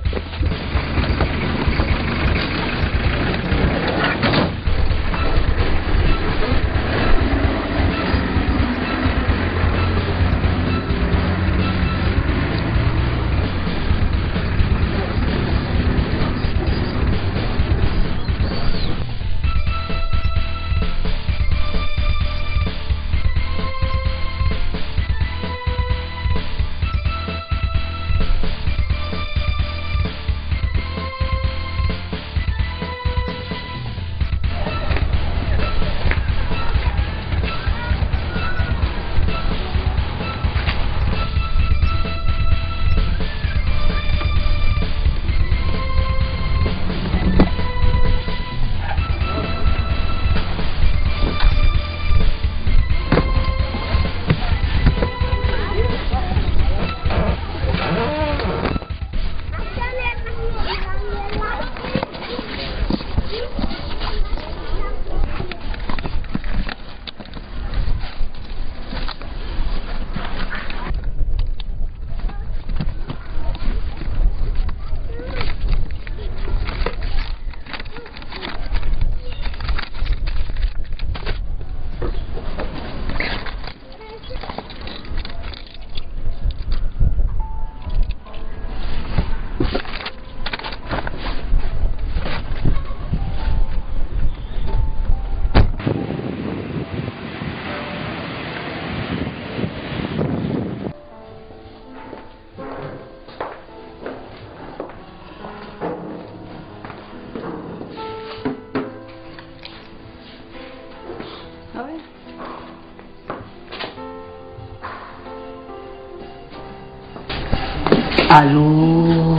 Allô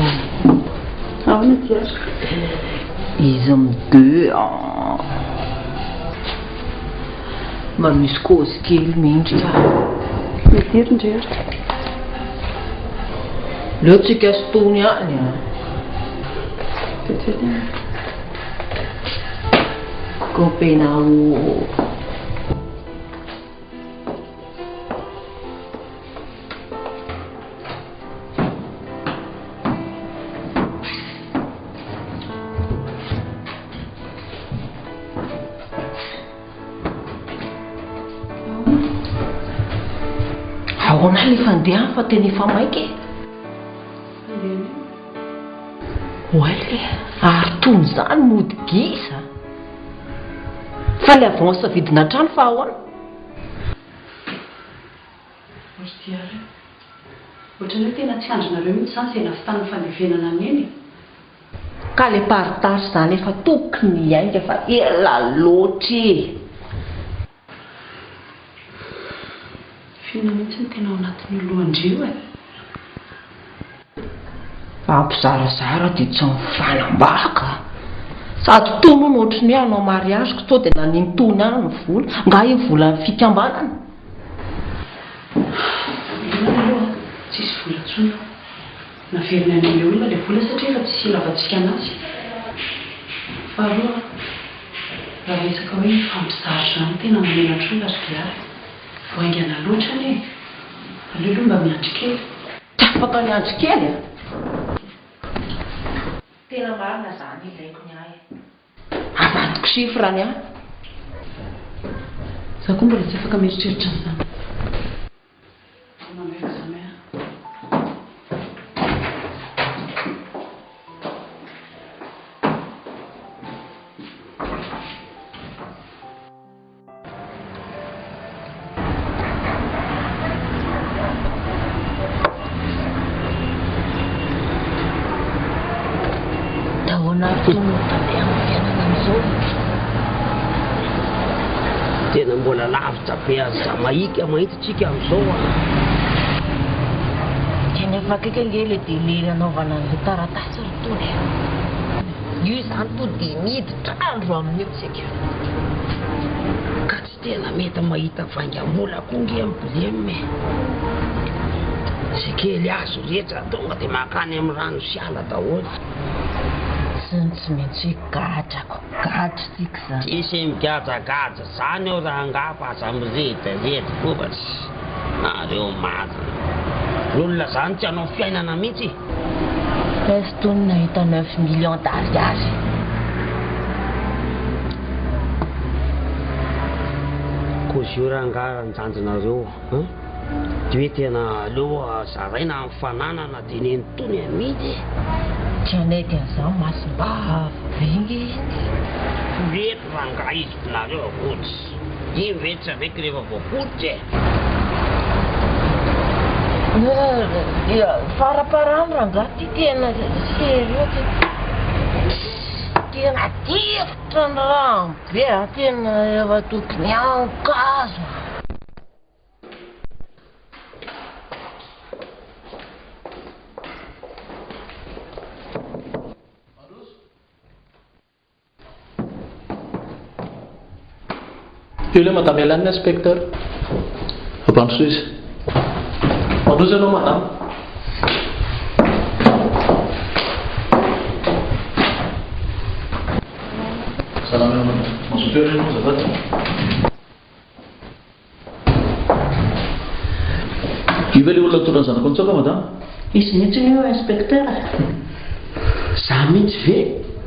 Ahoana Diary? Izy mi-deux an. Mba misy cause kely mendrika. Midiry ndry ary. Leo tsika sy tony any an. Vetivety any. Copenhague. Ahoana ilay fandehany fa tena efa maika e? Oay le, ary tony izany mody gisa. Fa ilay avance vidina trano fa ahoana? Ry Diary a! Ohatran'ny hoe tena tsy andrinareo mihitsy izany izay nahavitana ny fandevenana an'i Neny e! Ka le partage zany efa tokony hiainga fa ela loatra e! F'inona mihitsy no tena ao anatin'io lohan-dry io e? Fampizarazara dia tsy mifanambaka. Sady tony hono ohatry ny hoe hanao mariage ko sao dia nanintona any ny vola. Nga io volan'ny fikambanana? Voalohany aloha tsisy vola intsony ao. Naverina any amin'ilay olona ilay vola satria efa tsisy ilavantsika anazy. Faharoa, raha resaka hoe mifampizara izany tena mamenatra olona ry Diary. Vao haingana loatra anie e! Aleo aloha mba miandry kely. Tsy afaka miandry kely a! Tena marina zany ilaiko ny ahy e! Avadiko chiffre ny ahy. Za koa mbola tsy afaka mieritreritra an'izany. Manao examen aho. Ahoana ary tony no fandeha amin'ny fiainana amin'izao? Tena mbola lavitra be an'i Jamaïque mahitsy tsika amin'izao an! Tena efa akaiky ange ilay délai nanaovana an'ilay taratasy ry Tony a! Io izany to dia miditra andro amin'io tsika. Ka tsy tena mety mahita vaingam-bola koa nge ny blem e! Izay kely azo rehetra tonga dia mankany amin'ny rano sy ala daholo. Zany tsy maintsy hoe gadrako, gadra tsika zany. Tsisy migadragadra zany eo rangaha fa aza mirediredy koa fa tsy nareo marina. Ny olona zany tsy hanao fiainana mihitsy. Aiza tony nahita 9 millions d'ariary. Kozio rangaha ranjanjinareo an! Dia hoe tena aleo zaraina amin'ny fananana dia nenitony amidy e! Tsy hanaiky an'izany masimbavy be nge izy. Foreto rangaha izy nareo akory. Iny ve tsy aveko rehefa voaporitra e! Faraparany rangaha ty tena sérieux ty. Tena difotra ny rano be a, tena efa tokony ankazo. Eo ilay madame Hélène inspecteur. Ampandrosoy izy. Mandroso ianao madame. Salama ianao madame. Mazoto ery ianao azafady. Io ve ilay olona nitondra ny zanako nitsoaka madame? Izy mihitsy io inspecteur. Za mihitsy ve?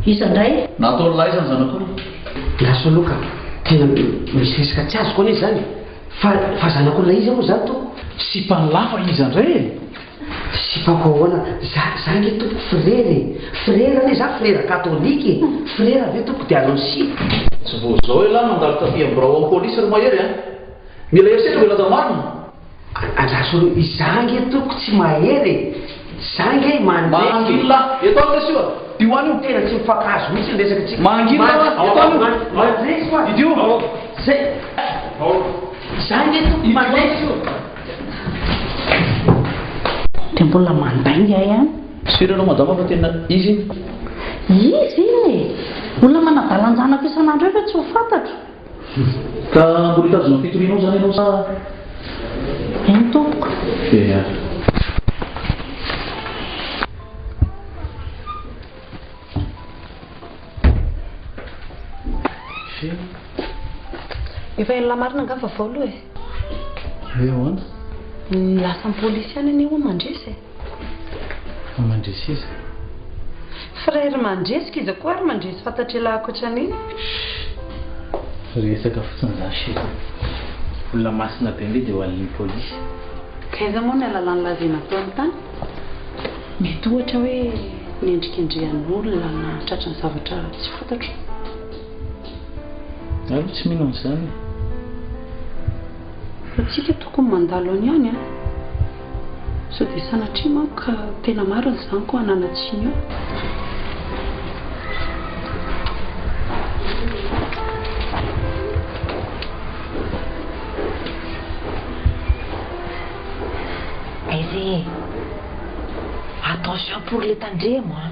Iza indray? Nataony lahy izany zanak'olona. Lasa aloha ka. Tena misy resaka tsy azoko anie izany e. Fa fa zanak'olona iza moa izany tompoko? Sipan'i lahy fa iza indray e? Sipako ahoana? Za za nge tompoko frera e! Frera anie za frera katolika e! Frera ve tompoko dia hanao sipa? Tsy vao izao elah nandalo taty am birao am polisy ry Mahery a! Mila herisetra vao hilaza marina? Andraso aloha, izaho nge tompoko tsy mahery e! Za nge mandresy e! Mangina! Eto any lesy io a! Dio any io! Tena tsy mifankahazo mihitsy ny resaka tsika. Mangina a! Eto any io! Mandresy hoa! Idio! Zay! Za nge tompoko mandresy io! Dia mbola mandainga ihany. Sûr ianao madama fa tena izy iny? Izy iny e! Olona manadalan-janako isan'andro eo ve tsy ho fantatro? Ka mbola hitazona ny fitorianao izany ianao sa? Eny tompoko. Eny ary. Efa henon'lah marina angaha ny vaovao aloha e? Hoe ahoana? Ny lasan'ny polisy ihany anie hono mandresy e! Fa mandresy iza? Frère mandresy k'iza koa ary mandresy fantatr'elah ankoatran'iny? Chut! Resaka fotsiny izany chérie. Olona masina be ange dia ho alin'ny polisy. K'aiza moa ny halalan'lah izay nataony tany? Mety ohatra hoe nendrikendrehan'olona na tratran'ny zavatra tsy fantatro. Za aloha tsy mino an'izany e. Fa tsika tokony mandalo any ihany an! Sao dia sanatria manko ka tena marina izany ko hanana-tsiny eo. Aiza e! Attention pour le tandremo an!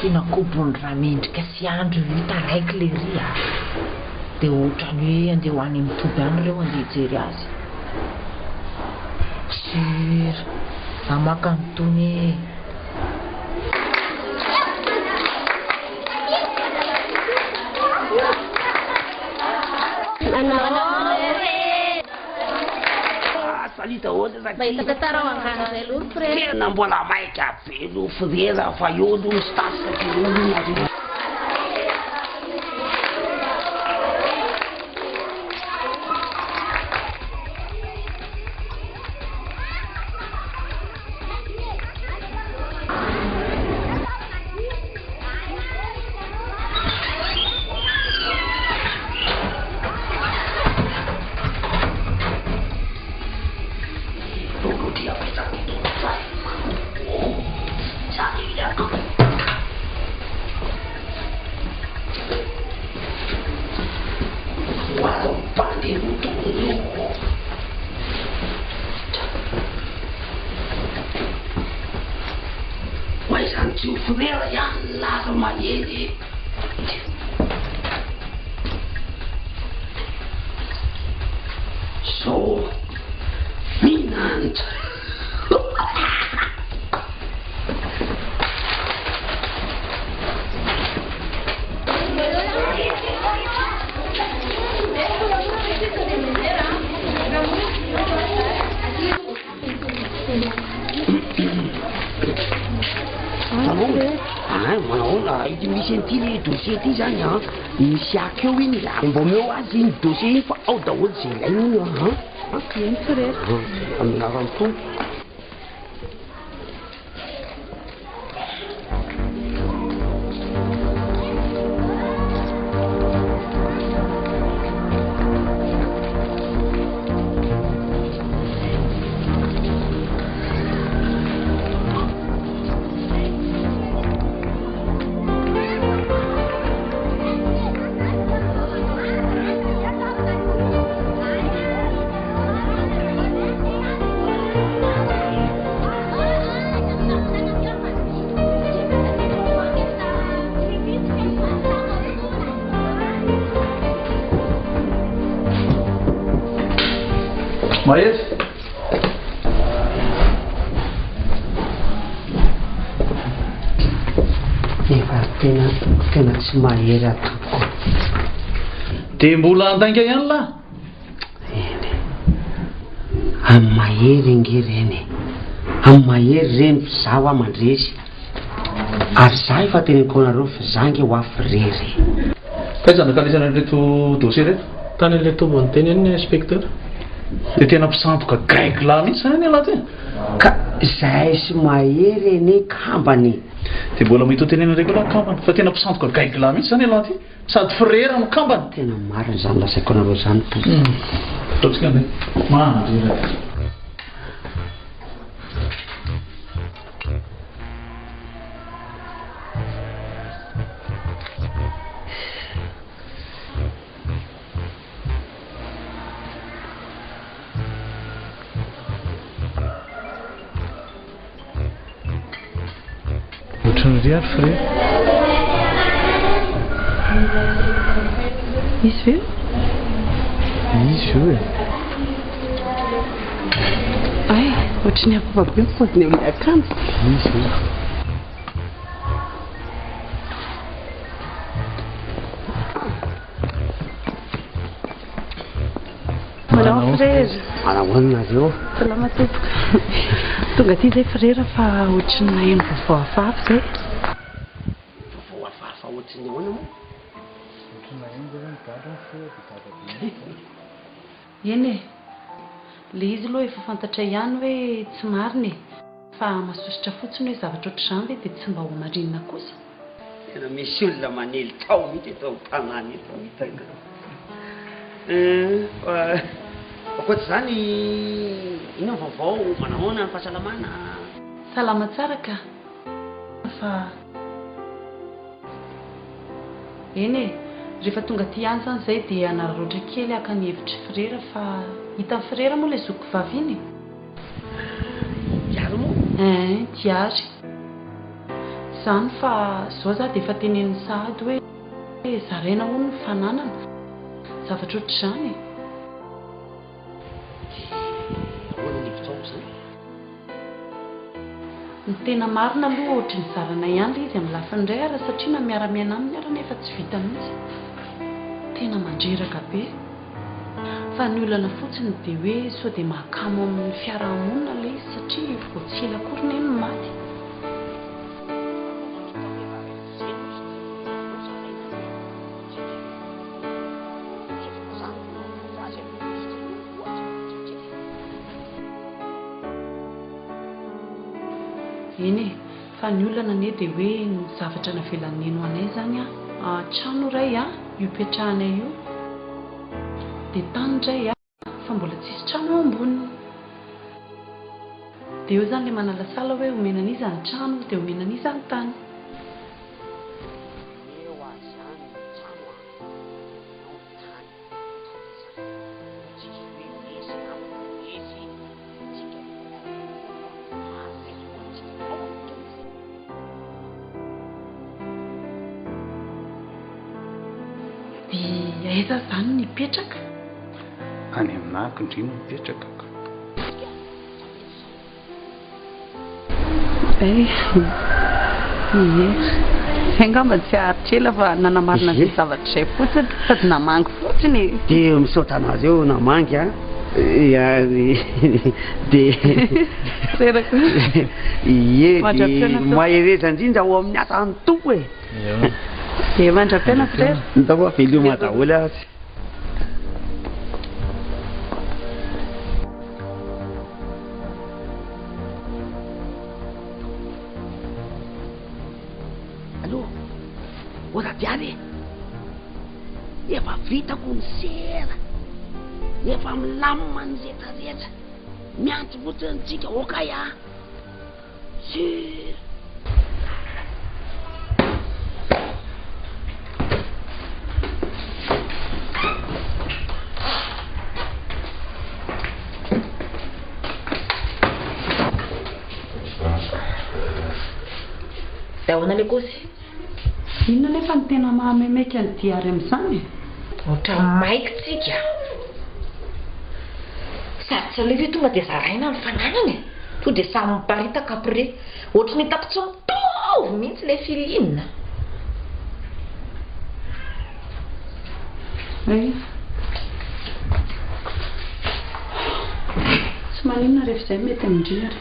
Tena kobon'i Ramendrika sy Andry io taraiky lery a! Dia ohatrany hoe andeha ho any amin'ny toby any ireo andeha hijery azy. Sur! Za maka an'itony e! Salut daholo ry Mba hita tantara ao angano zay aloha ry frera. Tena mbola maika be aloha frera fa eo aloha misy tasika de eo aloha nareo. Oay zany tsy ho frera ihany lava mahery e. Zao mihinanitra. Ay, manahoana, ity misy an'ity le dossier ity zany an. Misy ako eo iny, ary mba omeo azy iny dossier iny fa ao daholo izay ilainy iny an. Eny frera. Amin'ny anaran'ny Tompo. Mahery. Efa tena tena tsy mahery aho tompoko. Dia mbola handainga ihany lahy? Eny e. Amin'ny mahery ange ireny e. Amin'ny mahery ireny fa izaho aho mandresy. Ary izaho efa teneniko anareo fa izaho ange ho avy irery e. Taiza no nankalaizana an'ireto dossier ireto? Tany amin'ilay toby niteny eny inspecteur. Dia tena mpisandoka gaigy lahy mihitsy izany ialahy ty. Ka izahay sy Mahery anie kambana e. Dia mbola mety ho tenenina indray koa lahy kambana. Fa tena mpisandoka gaigy lahy mihitsy izany ialahy ty. Sady frera no kambana. Tena marina izany lazaiko anareo izany tompoko. Ataontsika indray. Mandreraka. Ohatran'ny ry ary frera. Izy ve io? Izy io e. Ay, ohatry ny hafahafa be ny paoziny amin'ny akanjo. Izy io. Manao frera. Manahoana nareo? Salama tompoko. Tonga aty izay frera fa ohatry ny naheno vaovao hafahafa izay. Vaovao hafahafa ohatry ny ahoana moa? Ohatry ny naheno izay hoe migadra ny frera dia gaga be mihitsy. Eny e. Ilay izy aloha efa fantatra ihany hoe tsy marina e. Fa masosotra fotsiny hoe zavatra ohatr'izany ve dia tsy mba ho marinina kosa? Tena misy olona manely tao mihitsy eto an-tanàna eto hitako. Fa ankoatra izany inona ny vaovao, manahoana ny fahasalamana? Salama tsara ka. Fa eny e, rehefa tonga aty ihany izany izay dia hanararaotra kely haka ny hevitr'i Frera fa hitan'i Frera moa ilay zokiko vavy iny e. Diary moa? Ein, diary. Izany fa izao za dia efa teneniny sahady hoe zaraina hono ny fananana, zavatra ohatr'izany e. Dia ahoana ny hevitrao amin'izany? Ny tena marina aloha ohatry ny zarana ihany ilay izy amin'ny lafiny iray ary satria na miara-miaina aminy ary nefa tsy vita mihitsy. Tena mandreraka be. Fa ny olana fotsiny dia hoe sao dia mahakamo amin'ny fiaraha-monina ilay izy satria vao tsy ela akory neny no maty. Eny e, fa ny olana anie dia hoe ny zavatra navelan'i Neny ho anay izany an, trano iray an, io ipetrahanay io. Dia tany indray a, fa mbola tsisy trano eo amboniny. Dia eo izany ilay manalasala hoe omena an'iza ny trano, dia omena an'iza ny tany. Omeo azy any ny trano a, dia omenao ny tany, atao hoe zany. Fa tsisy hoe resy namana, resy tsika rehefa miaraka amin'ny Tompo a, maharesy ho antsika ao amin'ny Tompo. Dia aiza izany no hipetraka? Any aminahako ndry no mipetraka ka. Eh, ie. Zay angamba tsy haharitra ela fa nanamarina an'izay zavatra izay fotsiny sady namangy fotsiny e. Dia misaotra anareo namangy a. Ihany dia Reraka. Ie Mandra-pihaona dia tompoko. mahereza indrindra ao amin'ny asan'ny Tompo e. Dia mandra-pihaona frera. Ndao fa veloma daholo azy. Allô, ô Radiary e! Efa vitako ny sera, efa milamina ny rehetra rehetra, miantso fotsiny tsika, okay ah! Sur! Dia ahoana ilay kosy? Inona anefa no tena mahamaimaika ny diary amin'izany e? Ohatran'ny maika tsika. Sady tsy aleo ve tonga dia zaraina ny fananana e? Tonga dia samy miparitaka après. Ohatry ny hitako tsy mitovy mihitsy ilay feeling. Hay. Tsy maninona rehefa izay mety amin-dry ary.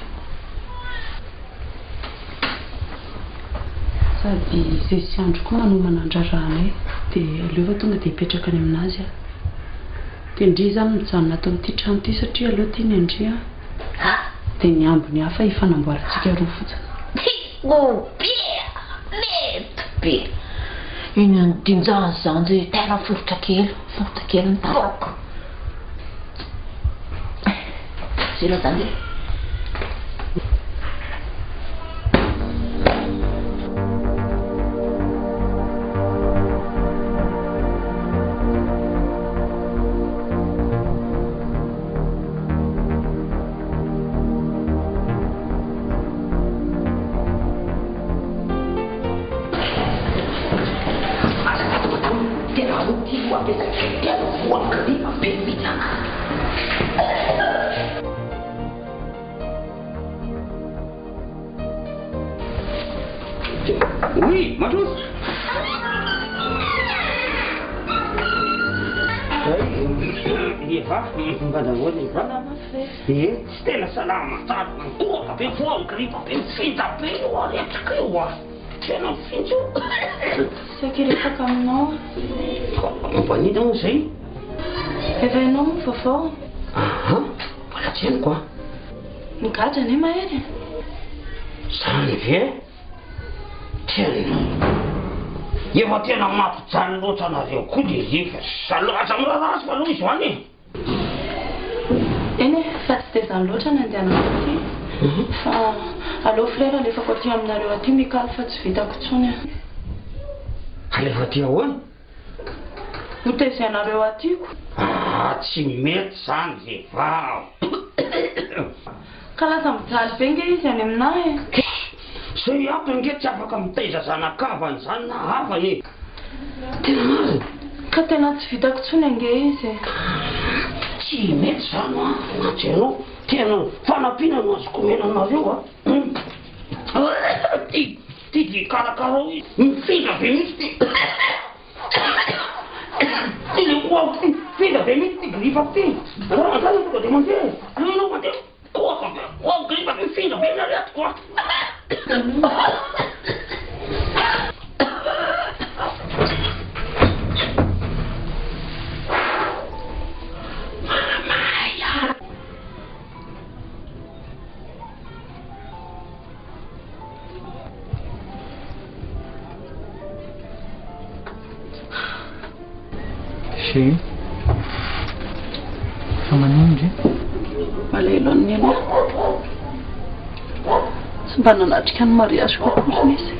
Sady izay sy Andry koa manomana ny raharahanay dia aleo fa tonga dia hipetraka any aminazy aho. Dia ndry izany mijanona ato amin'ity trano ity satria aleo ity ny an-dry an. Dia ny ambiny hafa hifanamboarantsika roa fotsiny. Tiako be a! Mety be! Iny andinjany izany zay tena foritra kely, foritra kely ny tarako. Zay lazany e. Azafady madama, tena roa ty no apetaka, tena voa gripa be mihitsy an. Oui, mandroso. Eva, mba nahoana Eva? Ie, tsy tena salama tsara, mikohaka be, voa gripa be, mifindra be io aretina io ah. Tena mifindra io. Saika hiresaka aminao aho. Momba an'inona moa izay? Efa hainao moa ny vaovao? Aha, mbola tsy henoko an. Migadra anie Mahery e. Zany ve? Tena efa tena mampijaly loatra anareo koa le rehefa zalahy aza miraharaha azy fa aloha izy ho any e. Eny e, fa tsy dia izany loatra ny andehanako aty fa aleo frère alefako aty aminareo aty Mikaly fa tsy vitako intsony a. Alefa aty ahoana? Ho tezainareo aty ko. Ah tsy mety zany vehivavy. Ka lasa mijaly be nge izy any aminah e. Zay ato ange tsy afaka mitaiza zanakavany zany na havany e. Tena marina. Ka tena tsy vitako tsony ange izy e. Tsy mety zany an, na ianao tena fanampiana no azoko omena anareo a. Ty ty dia karakarao izy mifindra be mihitsy ty. Ty le koa ty mifindra be mihitsy ty grifako ty. Raha zany tonga dia mandeha e. Aleo ianao mandeha. Koaka be, koa gripa be, mifindra be ny aretiko a. Mahamay a. Chérie, fa maninona ndry? Malahelo an'i Neny aho. Tsy mba nanatrika ny mariaziko akory izy.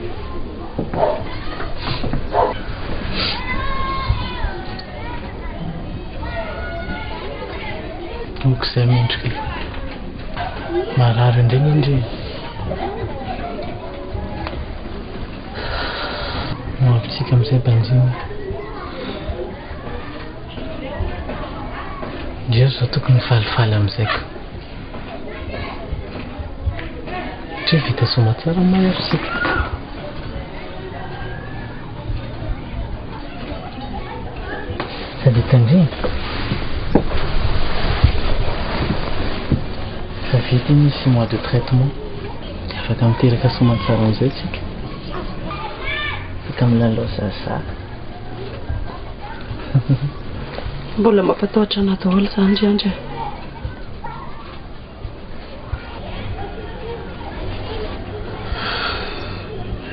Ok izay mendrika e. Marary indray anie ndry e. Ho avy tsika amin'izay banjina. Ndry ary zao tokony hifalifaly amin'izay ka. Satria vita soamatsara ny mariazy tsika. Sady tandremo. Efa vita iny ny 6 mois de traitement dia afaka miteraka soamantsara amin'izay tsika. Afaka milalao zaza. Mbola mampatahotra anah daholo izany ry Andry a.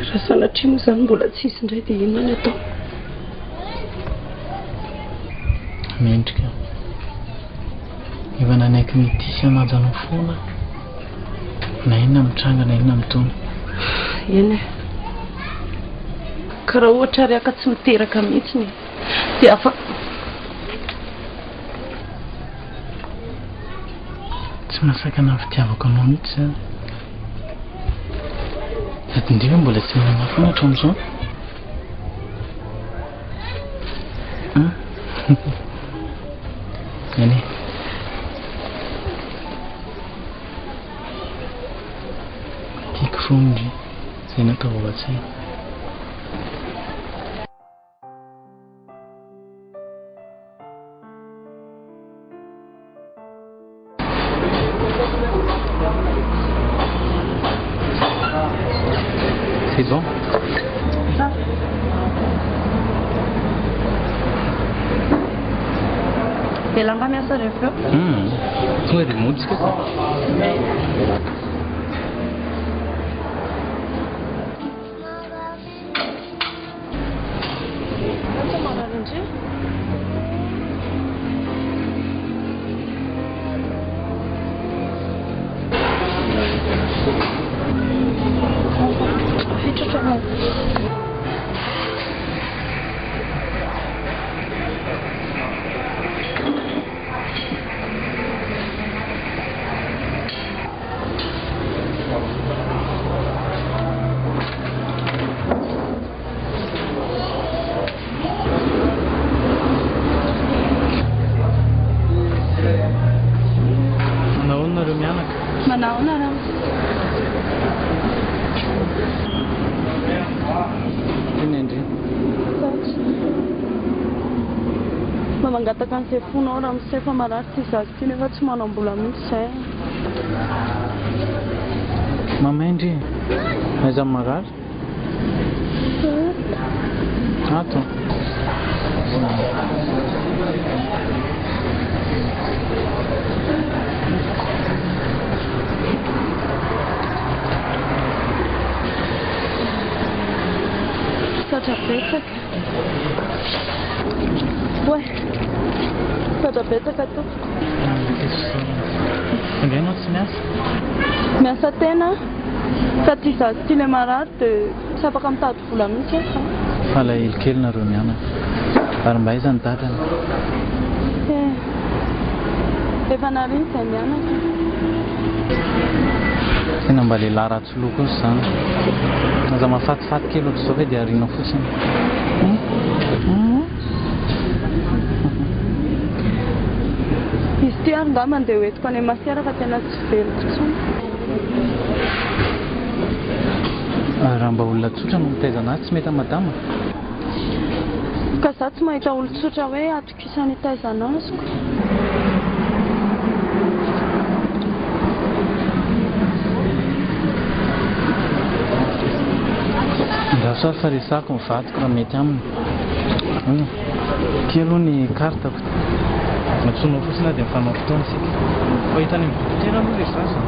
Raha sanatria moa izany mbola tsy hisy indray dia inona ny atao? Mendrika. Efa nanaiky ny hitia sy hanaja anao foana aho. Na inona mitranga na inona mitony. Eny e. Ka raha ohatra ary aho ka tsy miteraka mihitsy e, dia afa. Tsy mahasakana ny fitiavako anao mihitsy izany. Sady indrindra mbola tsy mino anah foana hatramin'izao. Hein? Eny e. Tiako foana ndry. Izay no ataovy ao an-tsaina. C'est bon? Ela mba miasa rehefa eo. Tonga dia mody tsika. Asa marary ndry. Fitratra anao. Manahoana nareo mianaka? Manahoana Ramose? Eny Andry. Mba mangataka an'izay fonao Ramose fa marary ity zaza ity nefa tsy manam-bola mihitsy izay. Mamay ndry e! Aiza marary? Ato. Misaotra betsaka. Oay. Misaotra betsaka tompoko. Angaha ianao tsy miasa? Miasa tena aho. Fa ity zaza ity ilay marary dia tsy afaka mitady vola mihitsy aho fa. Malahelo kely nareo mianaka. Ary mba aiza ny dadany? Eh. Efa nariana izay mianaka. Tena mba lehilahy ratsy loha kosa izany. Aza mahafatifaty kely ohatr'izao ve dia ariana fotsiny. Izy ity ary nga mandeha ho entiko any masera fa tena tsy veloko intsony. Raha mba olona tsotra no mitaiza anazy tsy mety madama? Ka za tsy mahita olon-tsotra hoe atokisana hitaiza anazy ko. Andraso ary fa resahako ny vadiko raha mety aminy. Ity aloha ny carte-ko. Antsoinao fotsiny aho dia mifanao fotoana isika. Fa hita any amin'ny dokotera aloha ilay zaza.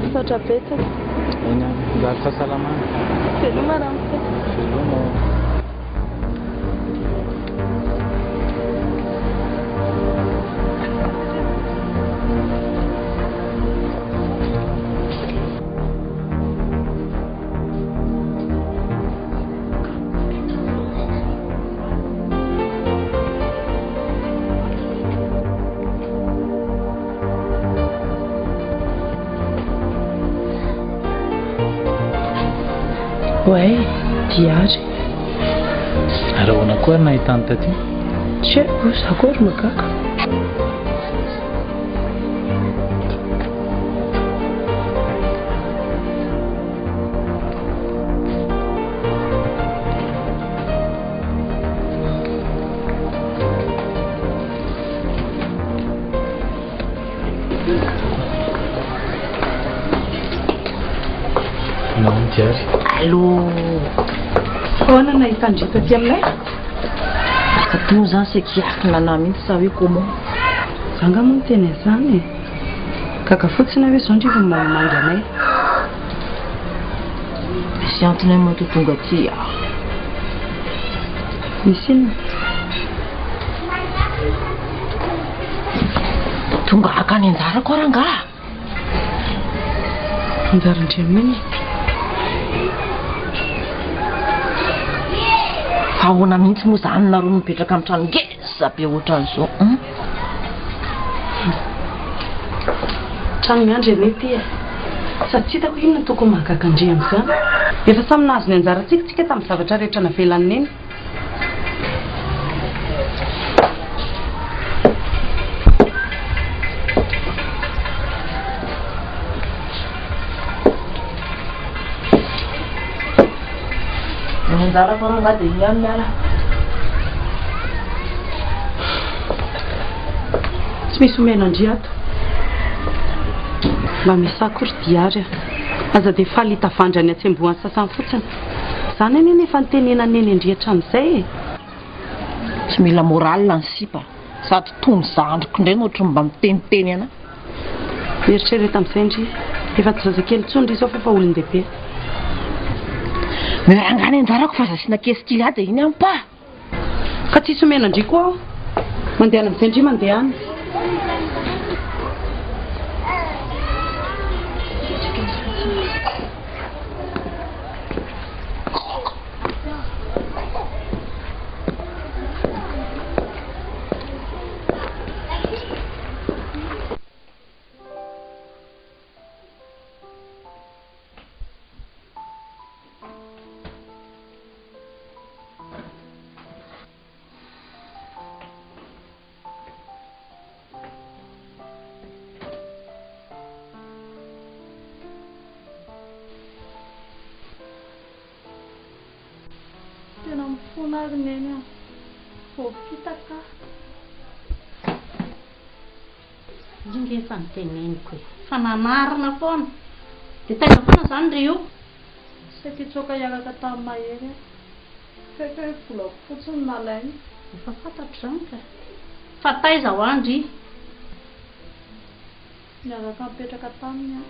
Misaotra betsaka. Eny ary. Mirary fahasalamana. Veloma ramose. Veloma ô. Oay, diary. Ary ahoana koa ary nahitany taty? Tsy haiko, za koa ary mahagaga. Diary. Allô. Ahoana nahita an-dry taty aminay? Lasa tony zany c'est qui arina anah mihitsy sa hoe comment? Za nga moa niteny an'izany e? Gaga fotsiny aho hoe zao ndry vao mba mamangy anay. Misy antony aho matoa tonga aty ah. Misy inona? Tonga haka ny anjarako aho rangaha. Anjaran-dry amin'inona? Fa ahoana mihitsy moa izany nareo no mipetraka amin'ny trano ngeza be ohatran'izao hum? Trano miandry anie ity e! Sady tsy hitako inona tokony mahagaga an-dry amin'izany. Efa samy nahazo ny anjarantsika tsika tamin'ny zavatra rehetra navelan'i Neny. Ny anjarako rangahy dia iny ihany miala. Tsy misy omena an-dry ato. Mba misaha koa ry Diary a. Aza dia faly hitavandra ny hatsembohan'ny sasany fotsiny. Izany anie no efa nitenenan'i Neny an-dry hatramin'izay e. Tsy mila morale ny sipa. Sady tony zandriko indray no ohatran'ny mba miteniteny anah. Mieritrereta amin'izay ndry. Efa tsy zazakely intsony ndry izao fa efa olon-dehibe. Ny rangahy ny anjarako fa aza asiana qu'est-ce qu'il y a dia iny ampa. Ka tsisy omena ndry koa aho. Mandehana amin'izay ndry mandehana. Tena mifona aho ry Neny a! Voafitaka aho. Io nge efa noteneniko e! Fa nanarina foana! Dia taiza foana izany ry io? Saika hitsoaka hiaraka tamin'i Mahery aho. Tsy haiko hoe volako fotsiny no nalainy. Efa fantatro izany ka! Fa taiza hoa ndry? Niaraka nipetraka taminy aho.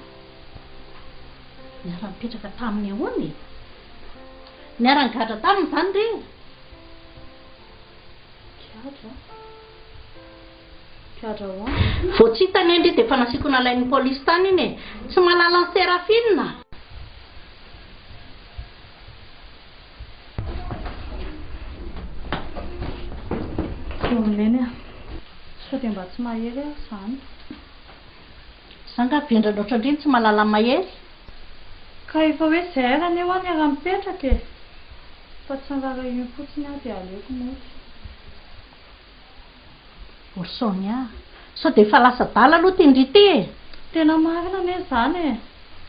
Niara-nipetraka taminy ahoana e? Niara-nigadra taminy izany ry? Gadra? Gadra ahoana? Vao tsy hitany anie ndry dia efa nasiako nalain'ny polisy tany iny e! Tsy mahalala an'i Seraphine? Eo amin'i Neny aho. Sao dia mba tsy mahery aho izany. Za nga vendrana ohatran-dry no tsy mahalala an'i Mahery? Ka efa hoe zahay ary anie hoa niara-nipetraka e! Fa tsy niraharahiany fotsiny aho dia aleoko mody. Ry Sonia, sao dia efa lasa adala aloha ity ndry ity e! Tena marina anie izany e!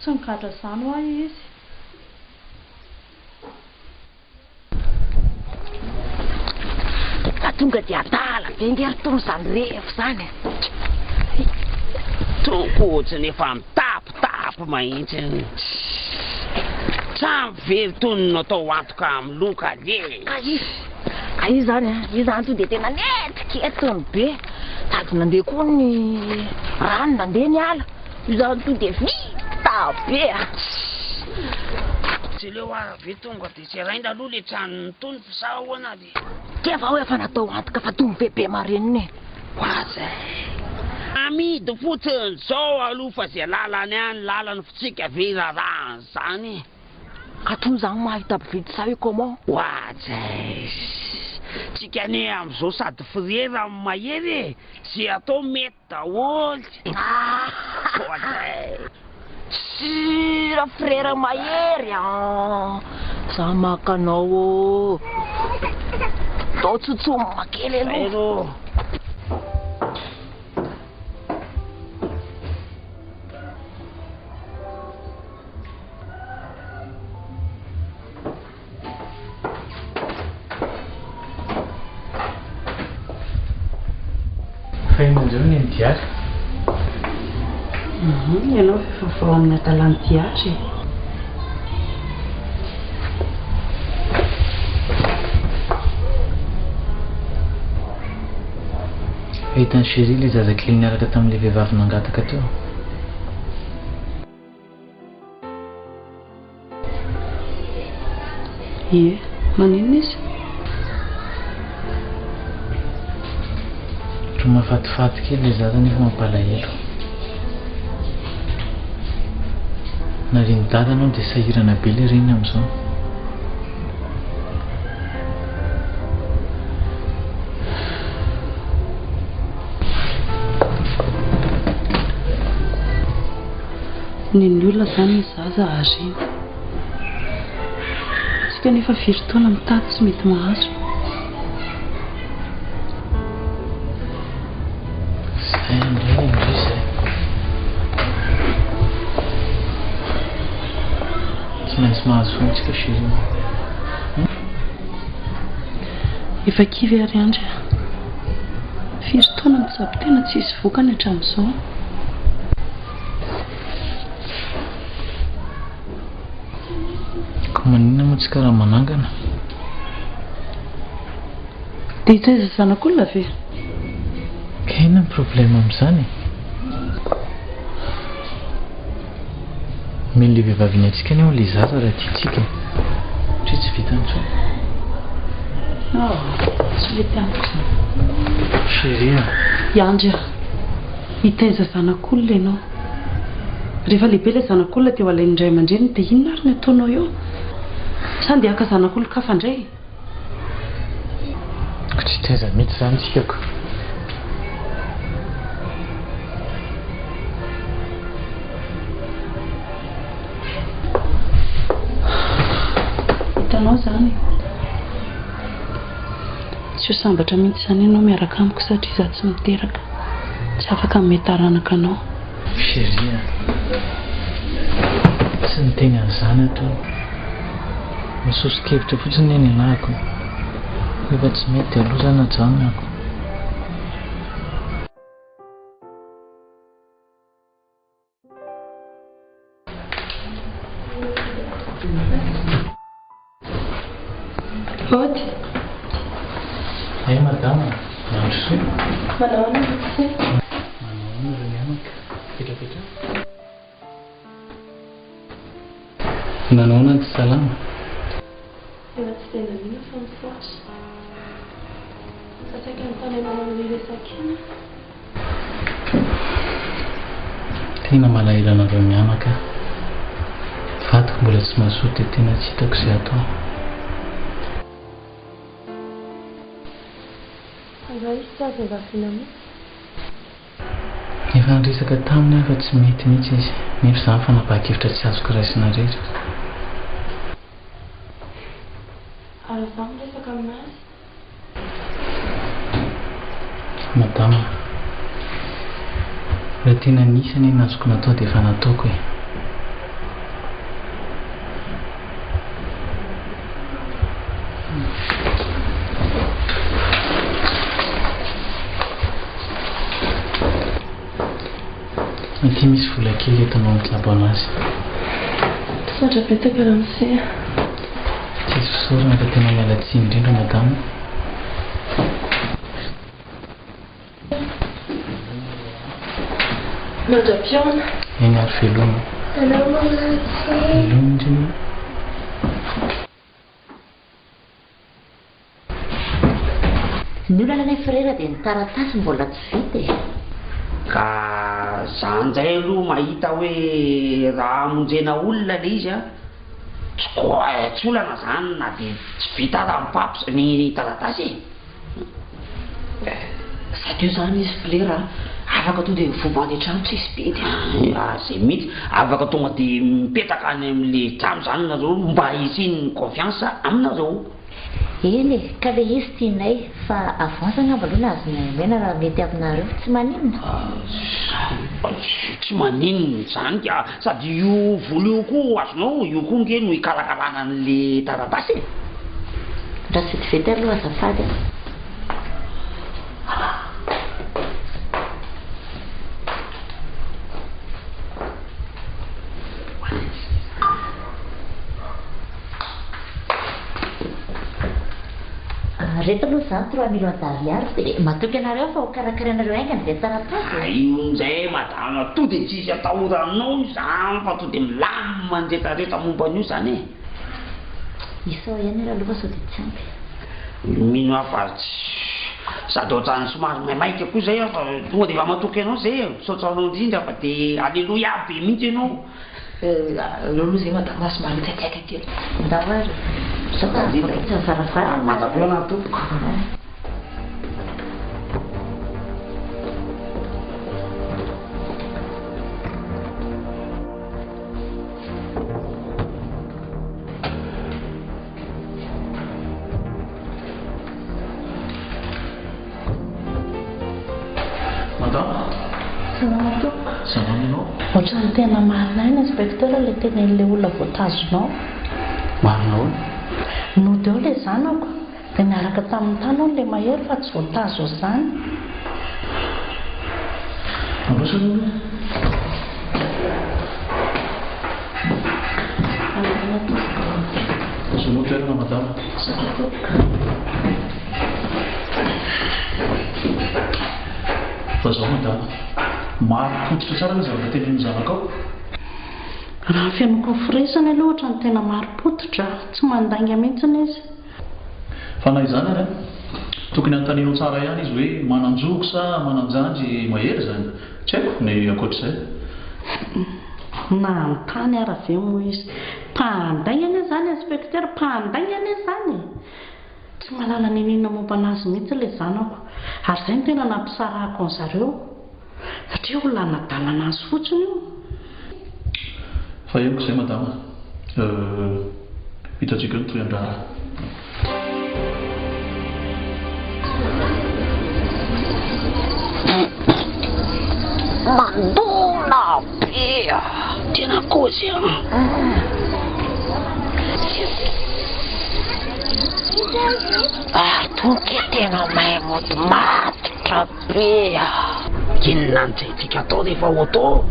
Tsy nigadra izany hoa izy. Fa tonga dia adala be nge ry tony izany revy izany e. Toko ohatrany efa mitapitapy mahitsy. Trano very tony no atao antoka amin'ny loka le. Ka izy, ka izy zany a, izy zany tonga dia tena netiketiny be. Sady nandeha koa ny rano, nandeha ny ala. Io zany tonga dia vita be a. Jereo ary ve tonga de seraina aloha le tranon'i tony fa sa ahoana ary? Kay va hoe efa natao antoka fa tony bebe marenina e. Oaza e. Amidy fotsiny zao aloha fa ze lalany any lalany fa tsika ve raharaha an'zany e. Ka tony zany mahita mpividy sa hoe comment? Oaza e. Tsika anie amzao sady frera no mahery e. Ze atao mety Daholo Sûr frère mahery an! Za maka anao ô! Ndao tsotsomina kely aloha. Fa inona indray no neny Diary? Hum, ianao ve vaovao amin'ny hadalan'i Diary e? hitan'i Chérie ilay zazakely niaraka tamin'ilay vehivavy nangataka teo? Ie, maninona izy? Ohatran'ny mahafatifaty kely ilay zaza nefa mampalahelo. Narian'i dadany hono dia sahirana be ilay reniny amin'izao. Nen'ny olona izany ny zaza ariana. Tsika nefa firy taona mitady tsy mety mahazo. Zay indray indrisy e. Tsy maintsy mahazo foana tsika chérie. Efa kivy ary Andry a. Firy taona mitsabo tena tsisy vokany hatramin'izao. Ka maninona moa tsika raha manangana? Dia hitaiza zanak'olona ve? Ka inona ny problème amin'izany e? Omen'ilay vehivavy iny antsika anie hono ilay zaza raha tiantsika e. Satria tsy vitany intsony. Oh, tsy mety amiko izany. Chérie a! I Andry a! Hitaiza zanak'olona ianao. Rehefa lehibe ilay zanak'olona dia ho alain'ny ray aman-dreniny dia inona ary ny ataonao eo? Sa andeha haka zanak'olon-kafa indray? Ko tsy hitaiza mihitsy izany tsika ko. Hitanao izany e. Tsy ho sambatra mihitsy izany ianao miaraka amiko satria izaho tsy miteraka. Tsy afaka hanome taranaka anao. Chérie a! Tsy niteny an'izany aho teo. Masoso-kevitra fotsiny anie ny anahako e. Rehefa tsy mety dia aleo izany ajanonako. Ody. Hay madama, mandrosoa. Manao ahoana Ramose? Manao ahoana ry mianaka? Mipetrapetraha. Nanao ahoana tsy salama? Tena tsy dia nanino fa misaotra. Fa saika nanontany anao amin'ilay resaka iny aho. Tena malahelo anareo mianaka aho. Vadiko mbola tsy mazoto dia tena tsy hitako izay atao. Angaha izy tsy azo iangaviana mihitsy? Efa niresaka taminy aho fa tsy mety mihitsy izy, nefa izany fanapahan-kevitra tsy azoko raisina irery. Ary izaho miresaka aminazy. Madama, raha tena nisy anie ny azoko natao dia efa nataoko e. Ity misy vola kely entinao mitsabo anazy. Misaotra betsaka ramose a. Tsisy fisaorana fa tena miala tsiny indrindra madama. Mandra-pihaona. Eny ary veloma. Veloma ramose. Veloma ndry. Ny olana anie frera dia ny taratasy mbola tsy vita e. Ka za njay aloha mahita hoe raha hamonjena olona le izy an, tsy ko- tsy olana zany na de tsy vita ara ny paps ny taratasy e. Sady io zany izy flera a, afaka tonga de mivoha any an-trano tsisy bedy a. Ah zay mihitsy, afaka tonga de mipetraka any amle trano zany nareo mba hisian'ny confiance aminareo. Eny e, ka le izy tianay, fa avance angamba aloha no azonay omena raha mety aminareo, tsy maninona? Tsy maninona izany ka, sady io vola io koa azonao, io koa nge no hikarakarana an'le taratasy e. Raha vetivety aloha azafady a. Ireto aloha izany trois millions d'ariary dia matoky anareo aho fa ho karakarainareo haingana izay taratasy e. Io indray madama to dia tsisy atahoranao izany fa to dia milamina ny retraretra momba an'io izany e. Isao ihany ary aloha fa sao dia tsy ampy. Mino aho fa tsy sady ohatran'ny somary maimaika koa izay aho fa tonga dia efa matoky anao izay e, misaotra anao indrindra fa dia aleloia be mihitsy ianao. Aleo aloha izay madama somary hitsaitsaika kely. Ndao ary e. Misaotra indrindra. Tsy ny varavarana. Mandra-pihaona tompoko. Madama. Salama tompoko. Salama ianao. Ohatran'ny tena marina ihany inspecteur ilay tenenin'ilay olona voatazonao. Marina ahoana? Nody ao ilay zanako dia niaraka tamin'ny tany hono ilay mahery fa tsy voatazona izany. Mandroso aloha aloha. Alahelo tompoko. Azonao toerana madama. Misaotra tompoko. Fa zao madama, marim-pototra tsara ve zavatra tenenin'ny zanakao? Raha ny fenoko ny firesany aloha ohatran'ny tena marim-pototra, tsy mandainga mihitsiny izy. Fa na izany ary an, tokony hanontanianao tsara ihany izy hoe manan-joky sa manan-jandry mahery izany? Tsy haiko ny ankoatr'izay. Nanontany ary avy eo moa izy. Mpandainga anie izany inspecteur, mpandainga anie izany e! Tsy mahalala n'inon'inona momba an'azy mihitsy ilay zanako. Ary izay no tena nampisarahako an'zareo. Satria olona hanadalana azy fotsiny io. Fa henoko izay madama euh, hitantsika eo ny tohin-draharaha. Mandona be ah! Tena kôzy ah! Ary toa tena mahay mody matotra be ah! Inona no tsy haintsika atao rehefa auto?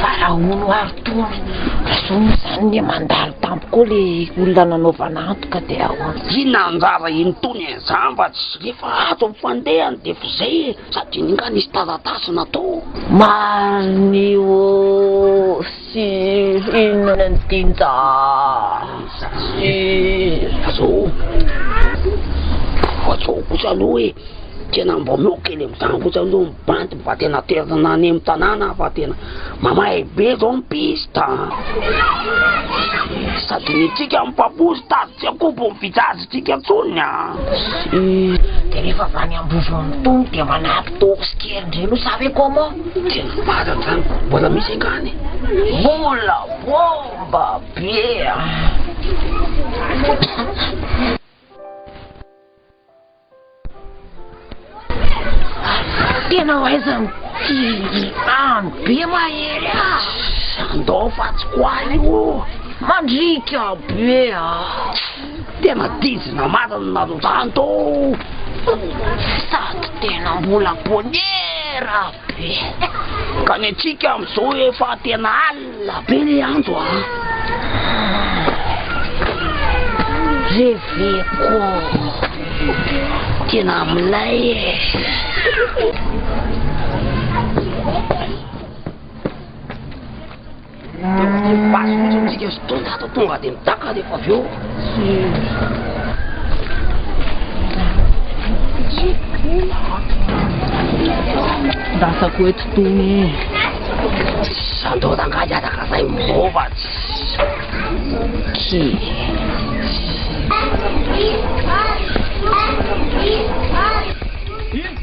Fa raha hono ary tony, raha zao moa zany ne mandalo tampoka koa le olona nanaovana antoka de ahoana? Inona anjara iny tony e, za mba tsy rehefa ato ny fandehany de efa zay e, sady iny nga nisy taratasy natao. Marina io sy inona ny dinja sy. Fa zao, fa zao kosa aloha e. Tena mba omeo kely amzany kosa aloha ny bandy mba tena toerana any am tanàna fa tena mamay be zao ny piste a! Sady ny antsika mipapozy tady tsy akobo ny vitsazitsika tsony a! De rehefa avy any Ambovomony tony de manapy torche kely ndray aloha sa ve comment? Tena marina zany, mbola misy angaha any? Mbola bomba be a! Tena ho aiza ity rano be mahery ah! Andao fa tsy koahy io! Mandriaka be ah! Tena dizina marina nareo zany tô! Sady tena mbola bonera be! Ka ny antsika amin'izao efa tena alina be le andro ah! Reveko! Tena milay e! Tonga dia mibasy fotsiny tsika sy tonga ato tonga dia midaka rehefa avy eo. Dasako eto tony e. Andao rangahy hiaraka zay mova tsy.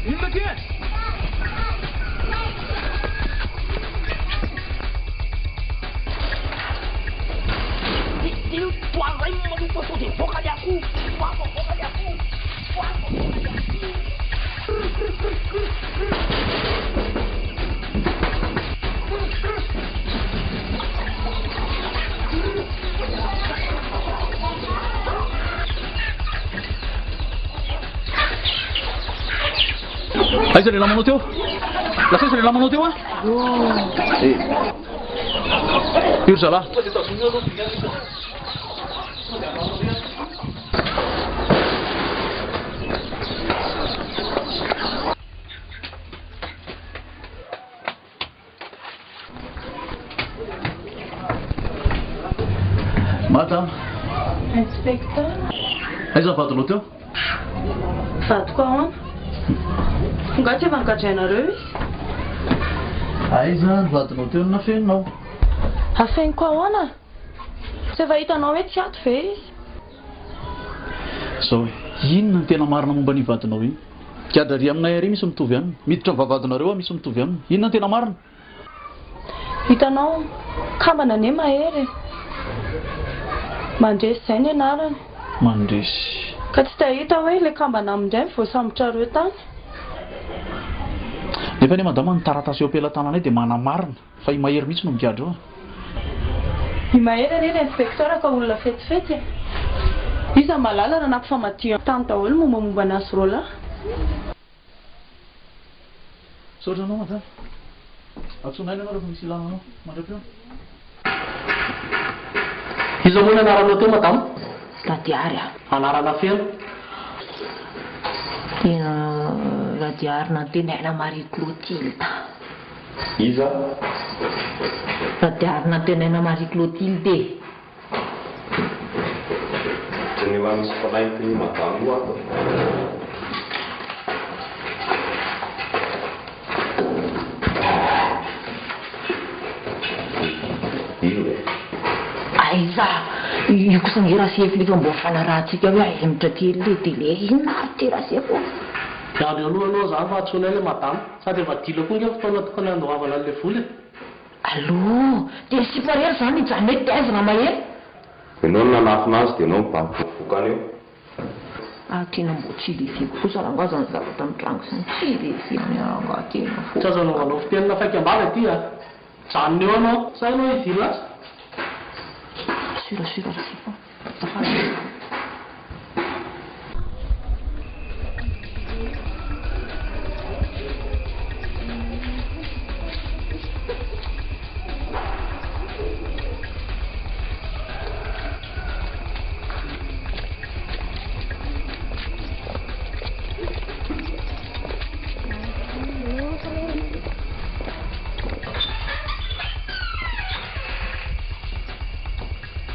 Inona ty e? Aiza le namanao teo? Lasa aiza le namanao teo an? Io ry zalahy. Madama. Inspecteur. Aiza ny vadinao teo? Vadiko ahoana? Nga tsy efa nogadrainareo izy? Aiza ny vadinao teo no nafeninao? Afeniko ahoana? Tsy efa hitanao hoe tsy ato ve izy? Zao e, inona no tena marina momba an'iny vadinao iny? Gadra ary aminay ary misy mitovy aminy. Miditra ny vavahadinareo aho misy mitovy aminy. Inona no tena marina? Hitanao, kambana anie Mahery e. Mandresy izay ny anarany. Mandresy. Ka tsy te hahita hoe ilay kambana aminy indray no voasambotrareo tany. Nefa anie madama ny taratasy eo am-pelatananay dia manamarina fa i Mahery mihitsy no migadra eo e. I Mahery anie ry inspecteur ka olona fetsifetsy e. Iza mahalala raha nampifamadihana tany daholo ny mombamomba an'azy roalahy. Misaotra anao madama. Antsoina aina ianao rehefa misy ilana anao. Mandra-pihaona. Iza moa ny anaranao teo madama? Radiary a. Anarana feno? Tena Radiary Nantenaina Marie Clotilde. Iza? Radiary Nantenaina Marie Clotilde e. Ohatran'ny efa misy plainte io madame io ato e. Io e. Aiza! Io kosa ange Rasefo le efa mbo nifanarahantsika hoe ahemotra kely le délai inona ary ty Rasefo ô? Miandry eo aloha ianao zany fa antsoinay le madama. Sady efa dila koa nge fotoana tokony handoavana an'le vola e. Allô! Dia ny sipa irery izany hijanona eto dia aiza Ramahery? Ianao no nanafina azy dia ianao mibaby vokany eo. Ah tena mbo tsy reveko kosa rangaha zany zavatra mitranga zany, tsy reveko rangaha tena fô. Tsy azo anaovanao fitenina faikam-bava ity a! Mijanona eo ianao, sa ianao hivily lasa? Sûr sûr Rasipa a! Azafady.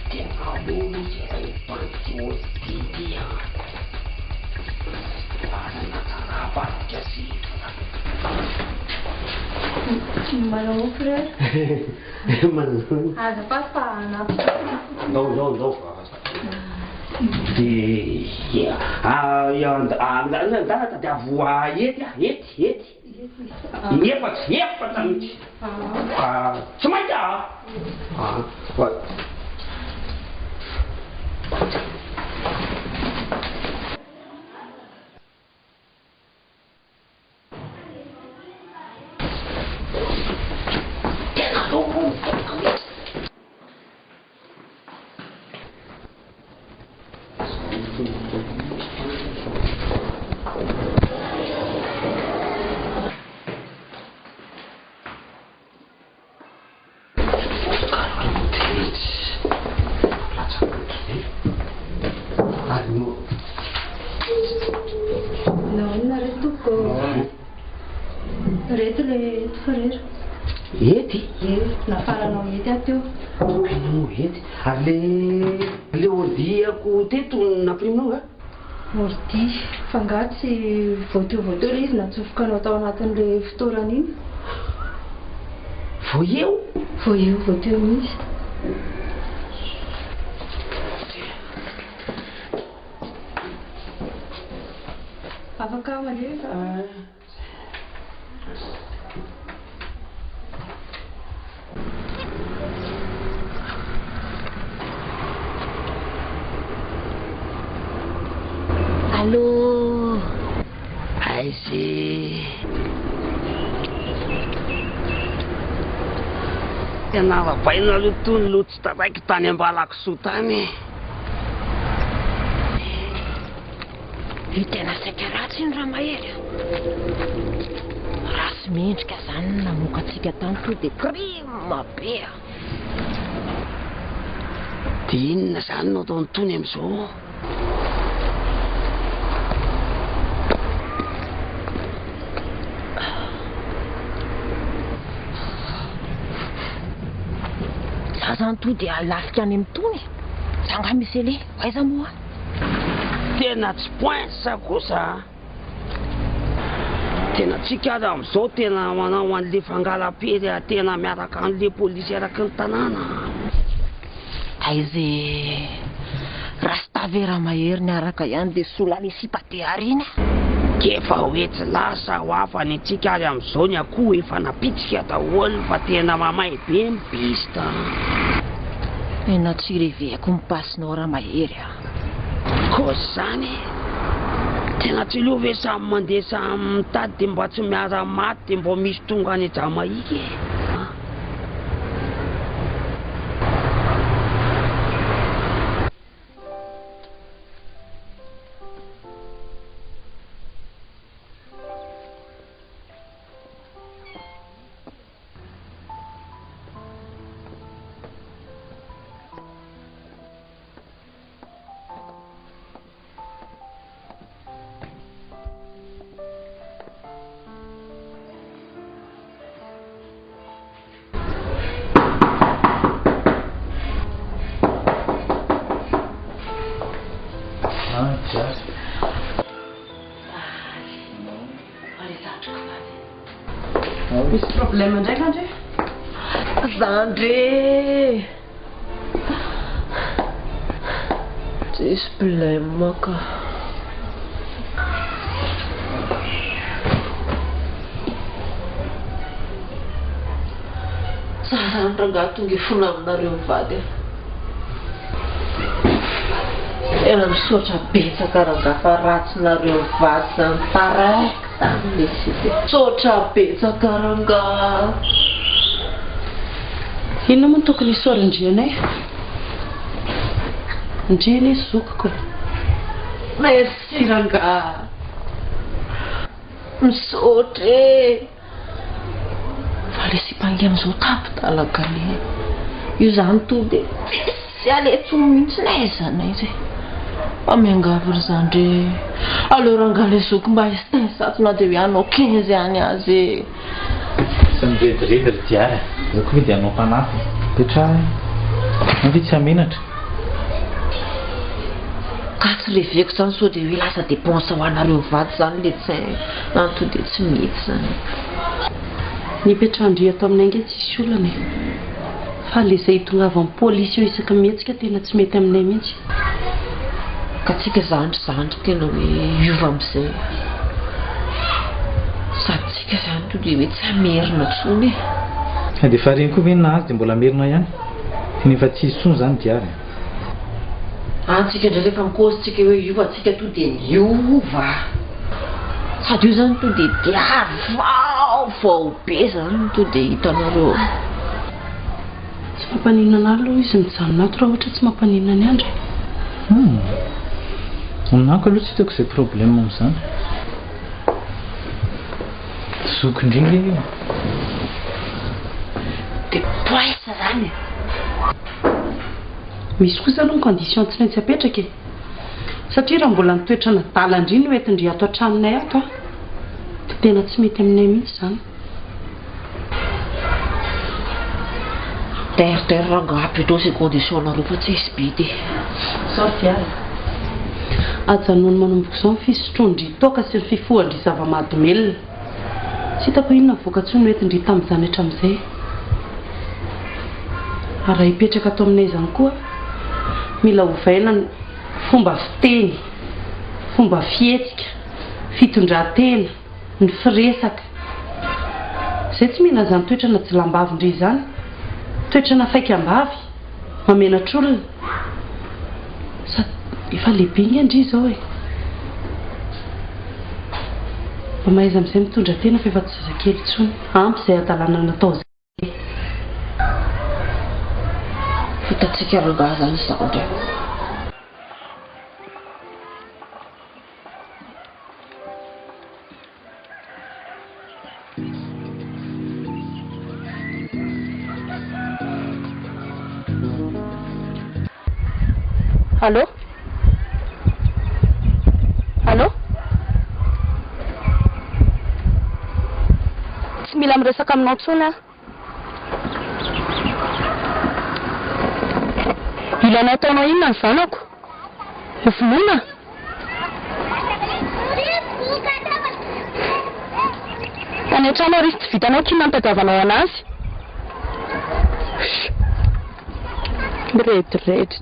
Tena aleo izy ilay bandy ty ordi ty an! Lalana tsara avadika sivana. Manao frère. Manao. Azafady fa anaty. Ndao ndao ndao fa aza. Dia andana tadiavo ety ah ety ety. Efatra efatra mihitsy. Tsy mainka ah. Tena loko tena mihitsy. Nahoana re tompoko? Reto le eto frera. Ety? Ie, nafaranao ety aho teo. Tena moa ety. Ary le le ordi-ako teto no nampirimnao nga? Ordi, fa nga tsy vao teo vao teo le izy natsofoka anao tao anatin'le fitoerana iny? Vao eo? Vao eo vao teo mihitsy. Afaka mandeha ve za? Allô. Aiza e. Tena arabainareo tony lo tsy taraiky tany Ambalakisoa tany e. Io tena saika ratsy iny Ramahery a! Ratsy mendrika zany ny namoaka antsika tany to de crime be a! De inona zany no ataon'i Tony amizao? Za zany to de alafika any amin'i Tony e! Fa angaha misy ele? Aiza moa? Tena tsy poince kosa a! Tena tsika ary amin'izao tena manao an'le fangalam-pery a, tena miaraka an'le polisy eraky ny tanàna. Aiza e! Rasta ve Ramahery niaraka ihany dia sola le sipa de arina? K'efa hoe tsy lasa ho hafa ny antsika ary amin'izao ny akoho efa napitsika daholo fa tena mamay be ny piste a! Tena tsy reveko ny pasinao Ramahery a! Kôzy zany e! Tena tsy aleo ve samy mandeha samy mitady de mba tsy miara maty de mbô misy tonga any Jamaïque e! Misy problème indray nga ndry? Zandry e! Tsisy blème ka. Za zany rangahy tonga hifona aminareo mivady a. Tena misaotra betsaka rangahy fa ratsy nareo mivady zany taraiky zany lesy e. Misaotra betsaka rangahy. Inona moa no tokony hisaoran-dry anay? Ndry anie zokiko e. Merci rangahy. Misaotra e. Fa le sipa ange amizao tapidalaka anie. Io zany to de tsisy aleha intsony mihitsy n'aiza n'aiza e. Mba miangavy ry zandry e. Aleo rangahy le zoky mba hisy ato na de hoe hanao 15 ihany aza e. Tsy mirediredy ry Diary a! Za koa ve dia hanao mpanampy e! Petraha e! Anao ve tsy hamenatra? Ka tsy reveko zany sao de hoe lasa dépense ho anareo mivady zany le tsy zany to de tsy mety zany. Ny hipetrahan-dry ato aminay ange tsisy olana e! Fa le izay hitongavan'ny polisy eo isaky ny mihetsika tena tsy mety aminay mihitsy. Ka tsika zandry zandry tena hoe hiova amizay. Sady tsika zany to de hoe tsy hamerina tsony e. Ka dia efa reny koa ve ny nahazo dia mbola hamerina ihany? Tena efa tsy izy tsony zany Diary a. Any tsika indray rehefa mikozy tsika hoe hiova tsika to de miova. Sady io zany to de diary vaovao be zany to de hitanareo. Tsy mampaninona anah aloha izy mijanona ato raha ohatra tsy mampaninona an'i Andry e. Humm. Aminako aloha tsy hitako izay problème amin'izany. Zoky indrindra io. De poisse zany e. Misy kosa aloha ny condition tsy maintsy apetraka e. Satria raha mbola ny toetran'adalan-dry no entin-dry ato an-tranonay ato an, dia tena tsy mety aminay mihitsy izany. Der der rangaha plutôt izay condition nareo fa tsy hisy bidy e. Zao ry Diary a. Ajanony manomboka izao ny fisotroan-dry toaka sy ny fifohan-dry zava-mahadomelina. Tsy hitako hoe inona ny vokatsoa noentin-dry tamin'izany hatramin'izay. Ary raha hipetraka ato aminay izany koa, mila ovaina ny fomba fiteny, fomba fihetsika, fitondran-tena. ny firesaka. Zay tsy mila an'izany toetrana jilambavy ndry izany. Toetrana faikam-bavy, mamenatr'olona. Sady efa lehibe nge ndry izao e. Mba mahaiza amin'izay mitondra tena fa efa tsy zazakely intsony. Ampy izay hadalana natao izay. Hitantsika rangahy zany zandry a. Allô? Allô? Tsy mila miresaka aminao intsony aho. Ilainao ataonao inona ny zanako? Hovonoina? Tany an-trano ary izy tsy vitanao k'inona no tadiavanao anazy? Mirediredy.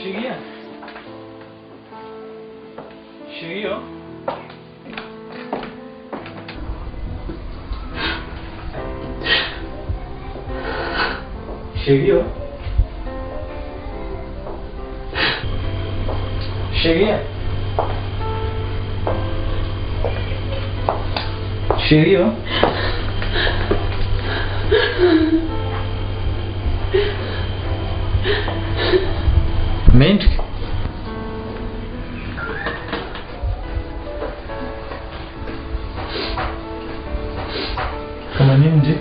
Chérie a! Chérie ô! Chérie ô! Chérie a! Chérie ô! Mendrika. Fa manino ndry?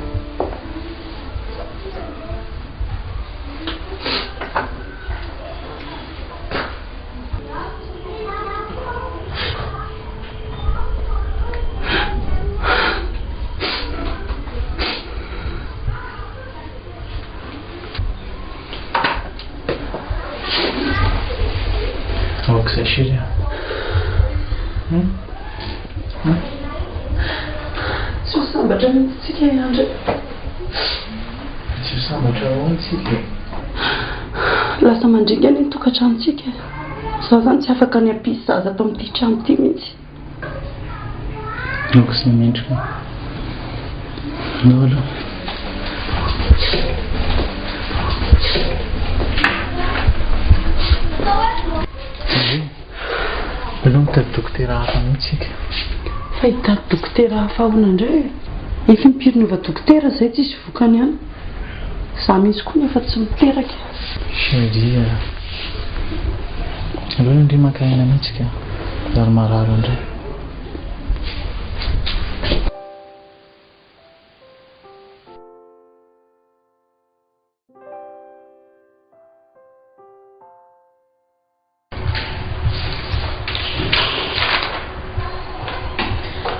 Aoka izay chérie a. Hum? Hum? Tsy ho sambatra mihitsy tsika i Andry. Tsy ho sambatra ahoana tsika e? Lasa mandringa anie ny tokantranontsika e. Za zany tsy afaka ny hampisy zaza ato amin'ity trano ity mihitsy. Aoka izay mendrika. Andao aloha. Aleo mitady dokotera hafa mihitsy isika. Fa hitady dokotera hafa ahoana indray e? Efa impiry niova dokotera izay tsisy vokany ihany. Za mihitsy koa nefa tsy miteraka e. Chérie a. Aleo ndry maka aina mihitsy ka. Zary marary indray.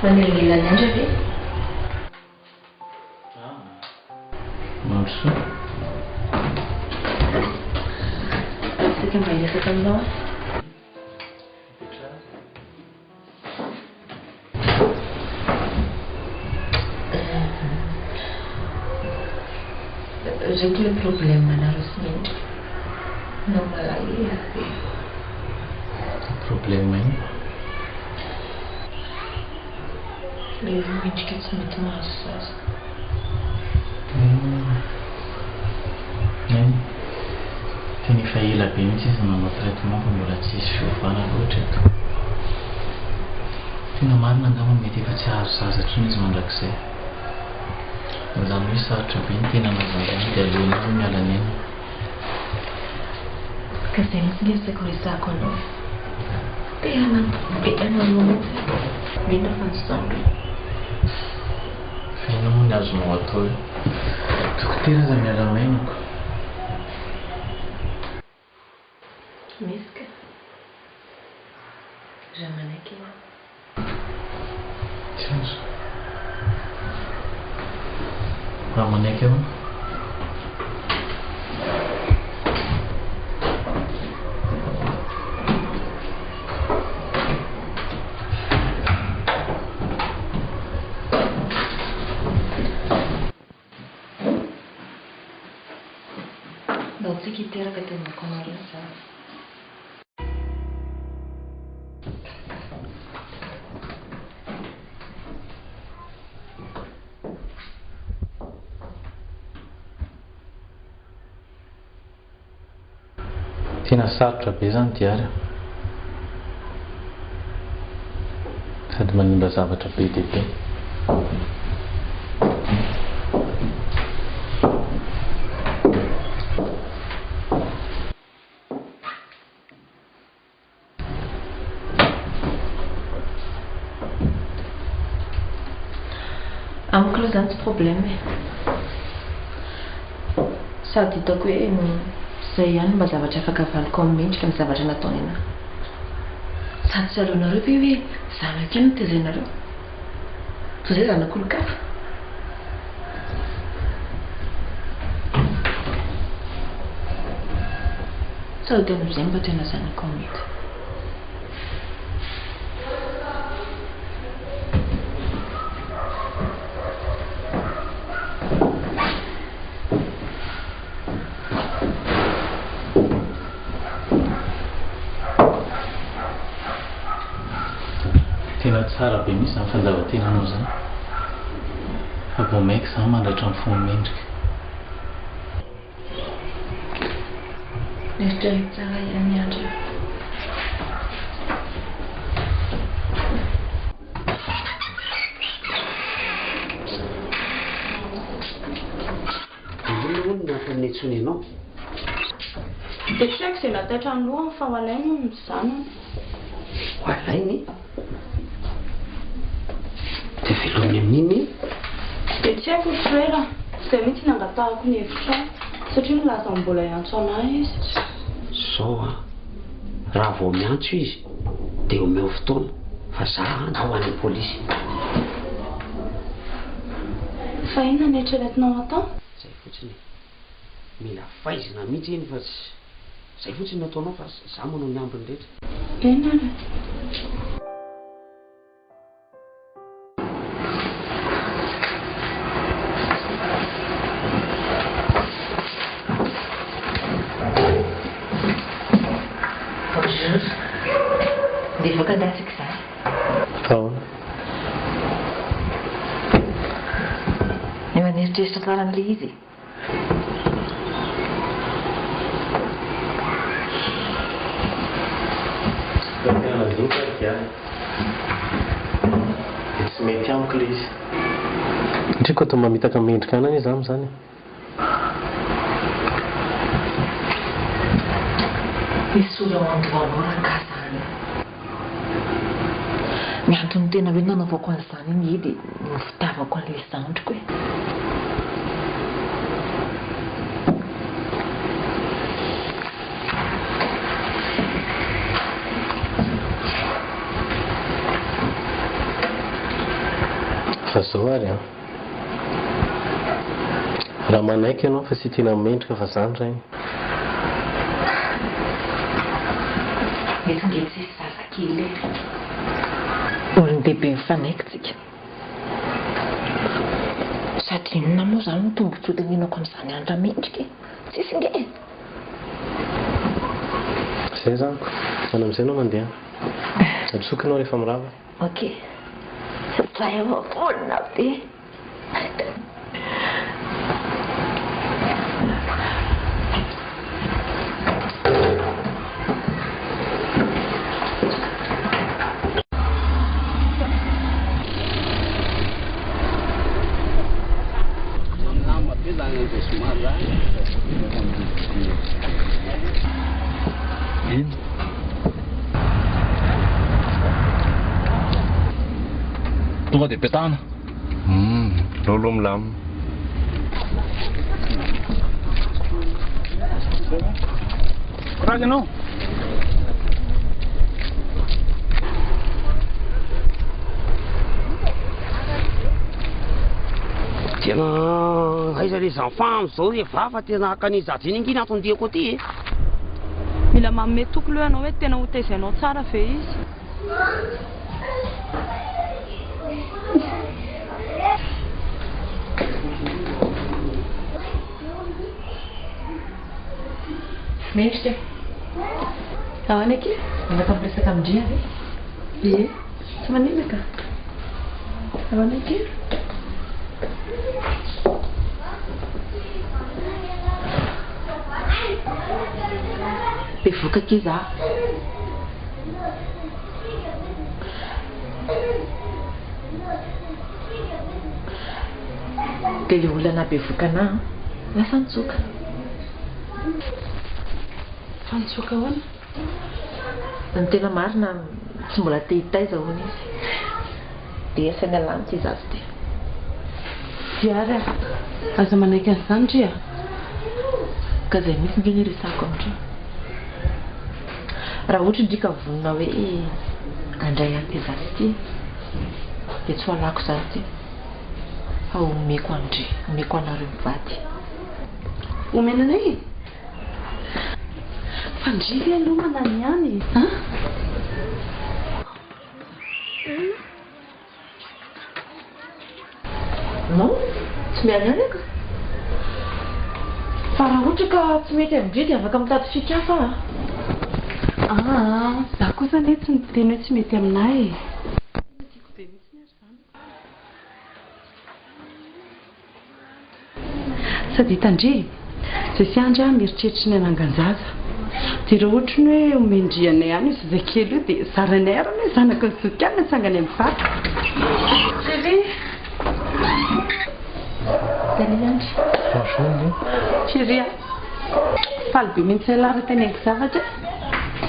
Manelingelina an'i Andry ve? Mandrosoa. Saika mba hiresaka aminao aho. Reko le problème anareo sy Mendrika. Mampalahelo be. Problème inona? Le hoe Mendrika tsy mety mahazo zaza. Eny. Tena efa ela be mihitsy izy no nanao traitement fa mbola tsisy fiovana aloha hatreto. Tena marina angamba mety efa tsy hahazo zaza intsony izy mandrakizay. Izany hoe sarotra be ny tena anaovana izany dia aleony aloha miala nenina. Ka izay mihitsy nge no saika ho resahako anao e. Te hanampy be anareo mihitsy aho. Indrindra fa ny zandriko. Fa inona moa ny azonao atao eo? Dokotera aza miala maina ko. Misy ka. Raha manaiky ianao. Tsy azo. Raha manaiky aho. Ndao tsika hiteraka dia omeko anareo ny zaza. Tena sarotra be izany Diary a. Sady manimba zavatra be dia be. Amiko aloha izany tsy problème e. Sady hitako hoe izay ihany no mba zavatra afaka avaliko amin'ny mendrika ny zavatra nataony anahy. Sady tsy aleonareo ve hoe zanako ihany no tezainareo? Toy izay zanak'olon-kafa? Sao dia amin'izay mba tena zanakao mihitsy. Tena tsara be mihitsy izany fandavan-tenanao izany. Fa vao mainka izany mandratra ny fon'i Mendrika. Eritrereto tsara ihany Andry a. Inona hono no antony niantsoany anao? Dia tsy haiko izay nahataitra ny lohany fa ho alainy hono ny zanany. Ho alainy? Dia velominy amin'inona iny? Dia tsy haiko ny toerana. Izay mihitsy nangatahako ny hevitrao satria nilaza ny mbola hiantso an'ahy izy. Zao an, raha vao miantso izy dia omeo fotoana fa za andao any am polisy. Fa inona no eritreretinao hatao? Zay fotsiny e. Mila faizina mihitsy iny fa tsy zay fotsiny no ataonao fa za manao ny ambiny rehetra. Eny ary e. Bonjour. Ndeha hivoaka angaha tsika izany? Fa ahoana? Efa nieritreritra tsara an'ilay izy e. Raha tena nandinika aho dia dia tsy mety amiko ilay izy. Ndry koa toa mamitaka mendrika anah anie za amin'izany e. Esory ao an-dohanao rangaha zany. Ny antony tena hoe nanaovako an'izany anie dia ny fitiavako an'ilay zandriko e. Fa zao ary an. Raha manaiky ianao fa tsy tena mendrika fa za ny rainy. Eto nge tsisy zazakely e. Olon-dehibe mifanaiky tsika. Sady inona moa izany no tombotsoa tenenako amin'izany andra mendrika e? Tsisy nge e! Zay izany ko. Any amin'izay ianao mandeha. Adosoko ianao rehefa mirava. Ok. Za efa vonona be. Tonga dia petahana. Humm, aleo aloha milamina. Courage ianao. Tena aiza les enfants amin'izao ry vafa tena haka an'i Zajiny ange ny anton-diako aty e. Mila manome toky aloha ianao hoe tena ho tezainao tsara ve izy. Mendrika. Ahoana akia? Afaka miresaka amin-dry ve? Ie. Tsy maninona ka. Ahoana akia? Be Bevohoka akia za. Dia ilay olona nahabevohoka anah an, lasa nitsoaka. Fa nitsoaka ahoana? Ny tena marina, tsy mbola te hitaiza hono izy. Dia asaina lany ity zaza ity. Diary a! Aza manaiky an'izany ry a! Ka izay mihitsy nge no iresahako amin-dry. Raha ohatra ndry ka vonona hoe handray an'ity zaza ity dia tsy ho alako izany ity fa omeko an-dry, omeko anareo mivady. Omena anay e! Fa ndry ve aloha manany ihany e! An! Non, tsy miala ihany aho ka. Fa raha ohatra ka tsy mety amin-dry dia afaka mitady fika hafa aho a. Aa, za kosa anie tsy niteny hoe tsy mety aminà e. Tena tiako be mihitsy ary izany. Sady hitan-dry e! Zay sy Andry aho mieritreritry ny hanangan-jaza. Dia raha ohatry ny hoe omen-dry anay any io zazakely io dia zaranay ary anie zanaky ny zoky any natsangany amin'ny vato. Chérie! Salut Andry. Bonjour Lio. Chérie a! Faly be mihitsy ialahy raha teneniko zavatra e!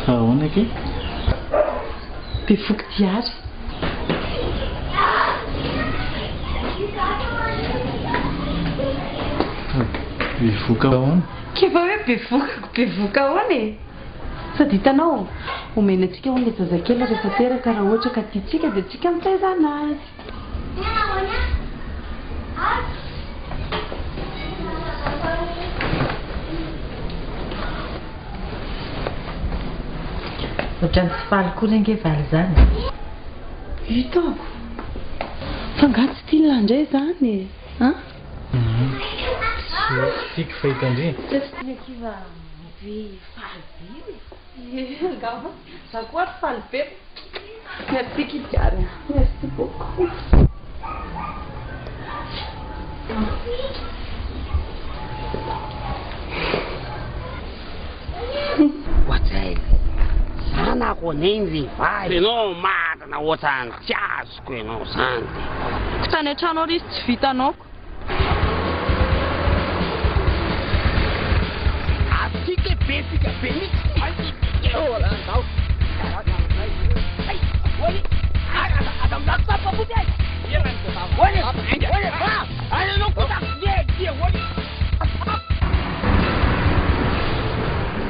Fa ahoana akia? Bevoky diary. Bevoka ahoana? K'efa hoe bevokako bevoka ahoana e? Sady hitanao, omena antsika hono ilay zazakely rehefa teraka raha ohatra ka tiantsika dia tsika mitaiza anazy. Ohatran'ny tsy faly koa re nge valy izany e. Hitako. Fa nga tsy tian'lah indray izany e? An? Tsy tiako fa hitandrina. Tsy tiany akia fa mety hoe faly be io e. Ie angamba. Za koa ary faly be. Merci Kidiary a. Merci beaucoup. Ohatray zanako anie ry vavy enao marina ohatrany tsy azoko enao zany de. Tany an-trano ary izy tsy vitanao ko. Atsika be fika be mihitsy ty.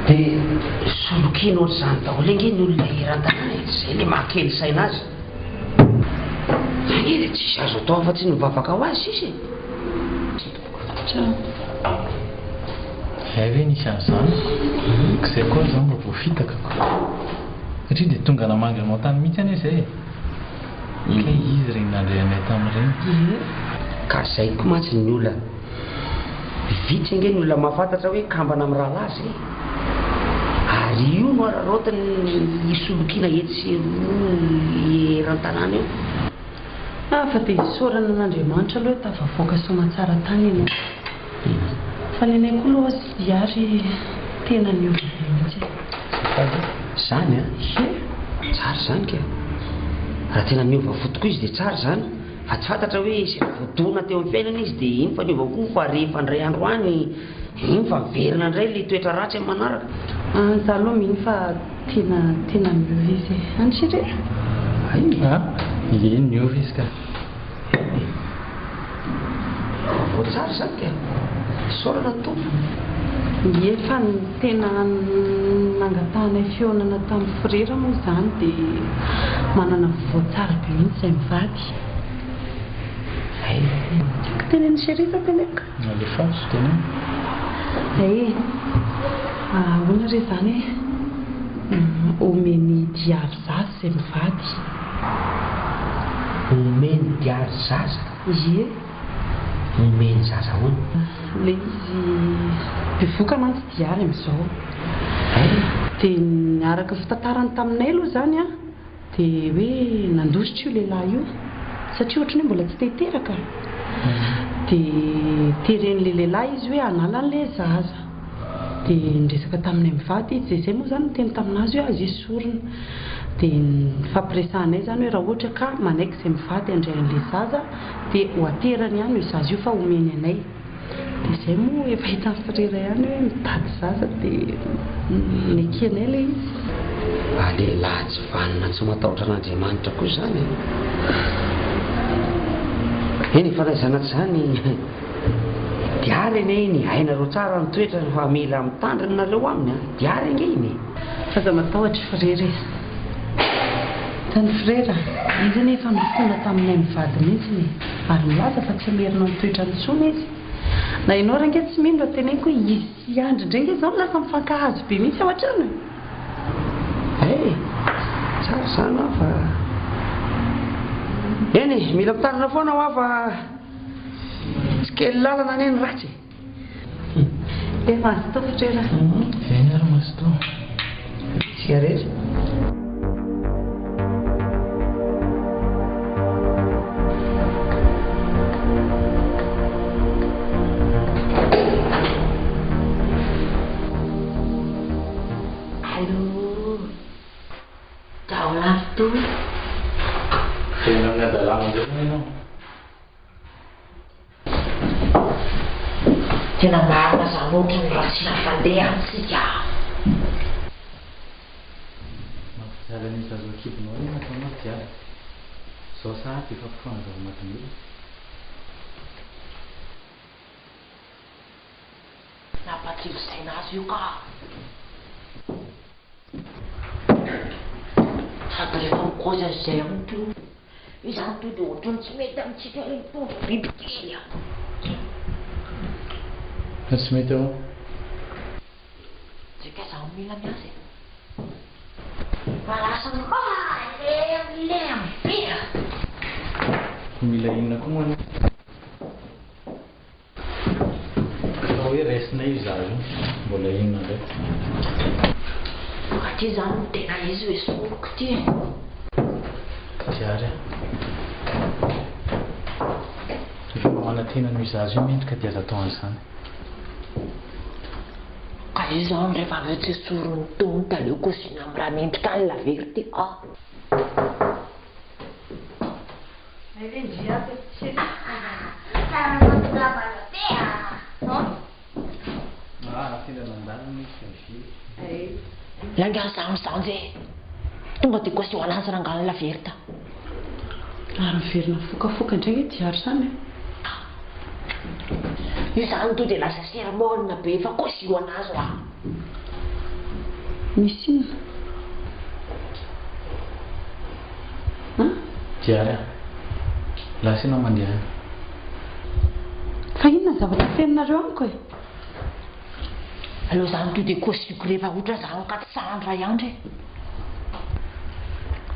Dia solokiana ohatr'izany daholo ange ny olona eran-tanàna e, izay ilay maha kely saina azy. Zany e, dia tsisy azo atao afa-tsy ny mivavaka ho azy sisa e. Zay ve nisy an'izany? Ka zay koa zao mba voafitaka ko. Satria dia tonga namangy anao tany mihitsy anie zay e. Kay izy ireny nandray anay tamin'ireny. Ie. Ka zay koa mantsy ny olana. Vitsy ange ny olona mahafantatra hoe kambana amin'ny rahalahy zay e. Ary io no araraotiny hisolokiana etsy sy eroa eran-tanàna eo. Ah fa dia isaorana an'Andriamanitra aloha hoe tafavoaka soamatsara tany ianao. Fa ny anay koa aloha ry Diary tena niova be mihitsy e. Azafady e. Zany an? Ie. Tsara izany ka. Raha tena niova fo tokoa izy dia tsara izany. Fa tsy fantatra hoe sendra voadona teo amin'ny fiainana izy dia iny fa niova koa fa rehefa indray andro any iny fa miverina indray ilay toetra ratsy amin'ny manaraka. Ah, za aloha mino fa tena tena miova izy e. An chérie? Hay. Ah, ie niova izy ka. Vaovao tsara izany ka! Isaorana ny Tompo. Ie fa ny tena nangatahanay fihaonana tamin'ny frera moa izany dia manana vaovao tsara be mihitsy izahay mivady. Hay. Tiako tenenin'i chérie sa teneniko? Alefaso, teneno. Hay e! Ahoana re izany e? Omeny diary zaza izay mivady. Omeny diary zaza? Ie. Omeny zaza ahoana? Ilay izy bevoka mantsy diary amin'izao. Hay. Dia ny araka ny fitantarany taminay aloha izany an, dia hoe nandositra io lehilahy io satria ohatran'ny hoe mbola tsy te hiteraka. Dia teren'ilay lehilahy izy hoe hanala an'ilay zaza. Dia niresaka taminay mivady izy, dia izay moa izany niteny tamin'azy hoe azo esorina. Dia nifampiresahanay izany hoe raha ohatra ka manaiky izay mivady handray an'ilay zaza dia ho aterany ihany io zaza io fa omeny anay. Dia izay moa efa hitan'i Frera ihany hoe mitady zaza dia nekenay ilay izy. Mba lehilahy tsy vanona tsy matahotra an'Andriamanitra koa izany e! Eny fa na izany na tsy izany diary anie iny e! Hainareo tsara ny toetrany fa mila mitandrina nareo aminy an! Diary ange iny e! Aza matahotra Frera e! Hitan'i Frera, izy anie efa nifona taminay mivady mihitsiny e! Ary nilaza fa tsy hamerina ny toetrany intsony izy. Na ianao ary ange tsy mino raha teneniko hoe izy sy i Andry indray ange izao no lasa mifankahazo be mihitsy ao an-trano e! Hey! Tsara izany hoa fa. Eny e, mila mitandrina foana hoa fa tsy kely lalana anie ny ratsy e! Dia mazotoa Frera. Eny ary mazotoa. Isika rehetra. Allô Daholo avy toa. Velona amin'ny hadalana indray zany ianao. Tena marina zany otrany ratsina fandeha tsika. Mampijaly an'io zaza ao an-kibonao anie ny ataonao Diana. Zao sahady efa mpifona zava-mahadomelina. Nampatsilo saina azy io ka. Sady rehefa mikozy an'izay amiko io, izany to dia ohatran'ny tsy mety amintsika ilay mitondra bibikely a. Fa tsy mety ahoana? Saika izaho mila ny azy e. Fa lasa malemilemy be a. Mila inona koa moa anie? Fa hoe raisinay io zaza io, mbola inona indray? Fa ty zany no tena izy hoe soroko ty e. Diary a. Rehefa mba manantena an'io zaza io mendrika dia aza atao an'izany. Ka io zany rehefa avy eo tsy esorin'ny Tompo aleoko asiana amin'ny raha mendrika any la vérité ah. Lainga zany zany e! Tonga dia kosio anazy rangahy la verte. Ary miverina mifokafoka indray nge diary zany e! Io zany to dia lasa sermon be fa kosio anazy hoa. Misy inona? An? Diary a! Lasa ianao mandeha any. Fa inona ny zavatra afeninareo amiko e? Aleo zany to dia kosiko rehefa ohatra zany ka tsy sahy ndray andry e!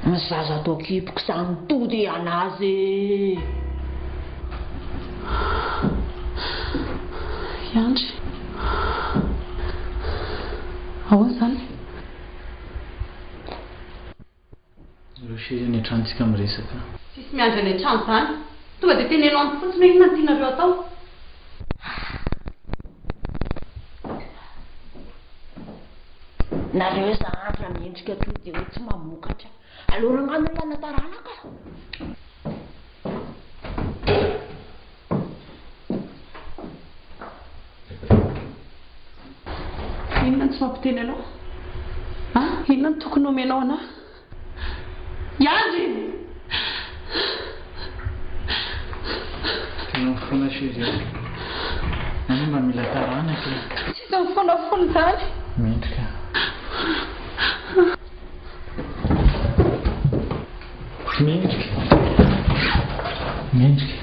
Ny zaza ato an-kiboko zany to dia anazy e! I Andry? Ahoana izany? Ireo chérie any an-trano tsika miresaka. Tsisy miandry any an-trano zany. Tonga dia teneno amiko fotsiny hoe inona no tianareo atao. Nareo zandry mendrika to dia hoe tsy mamokatra. Aleo rangahy ny olona taranaka. Inona no tsy mampiteny anao? An? Inona no tokony homenao anà? I Andry! Tena mifona chérie a. Nany mba mila taranaka e. Tsisy mifonafona izany. Mendrika. Mendrika. Mendrika.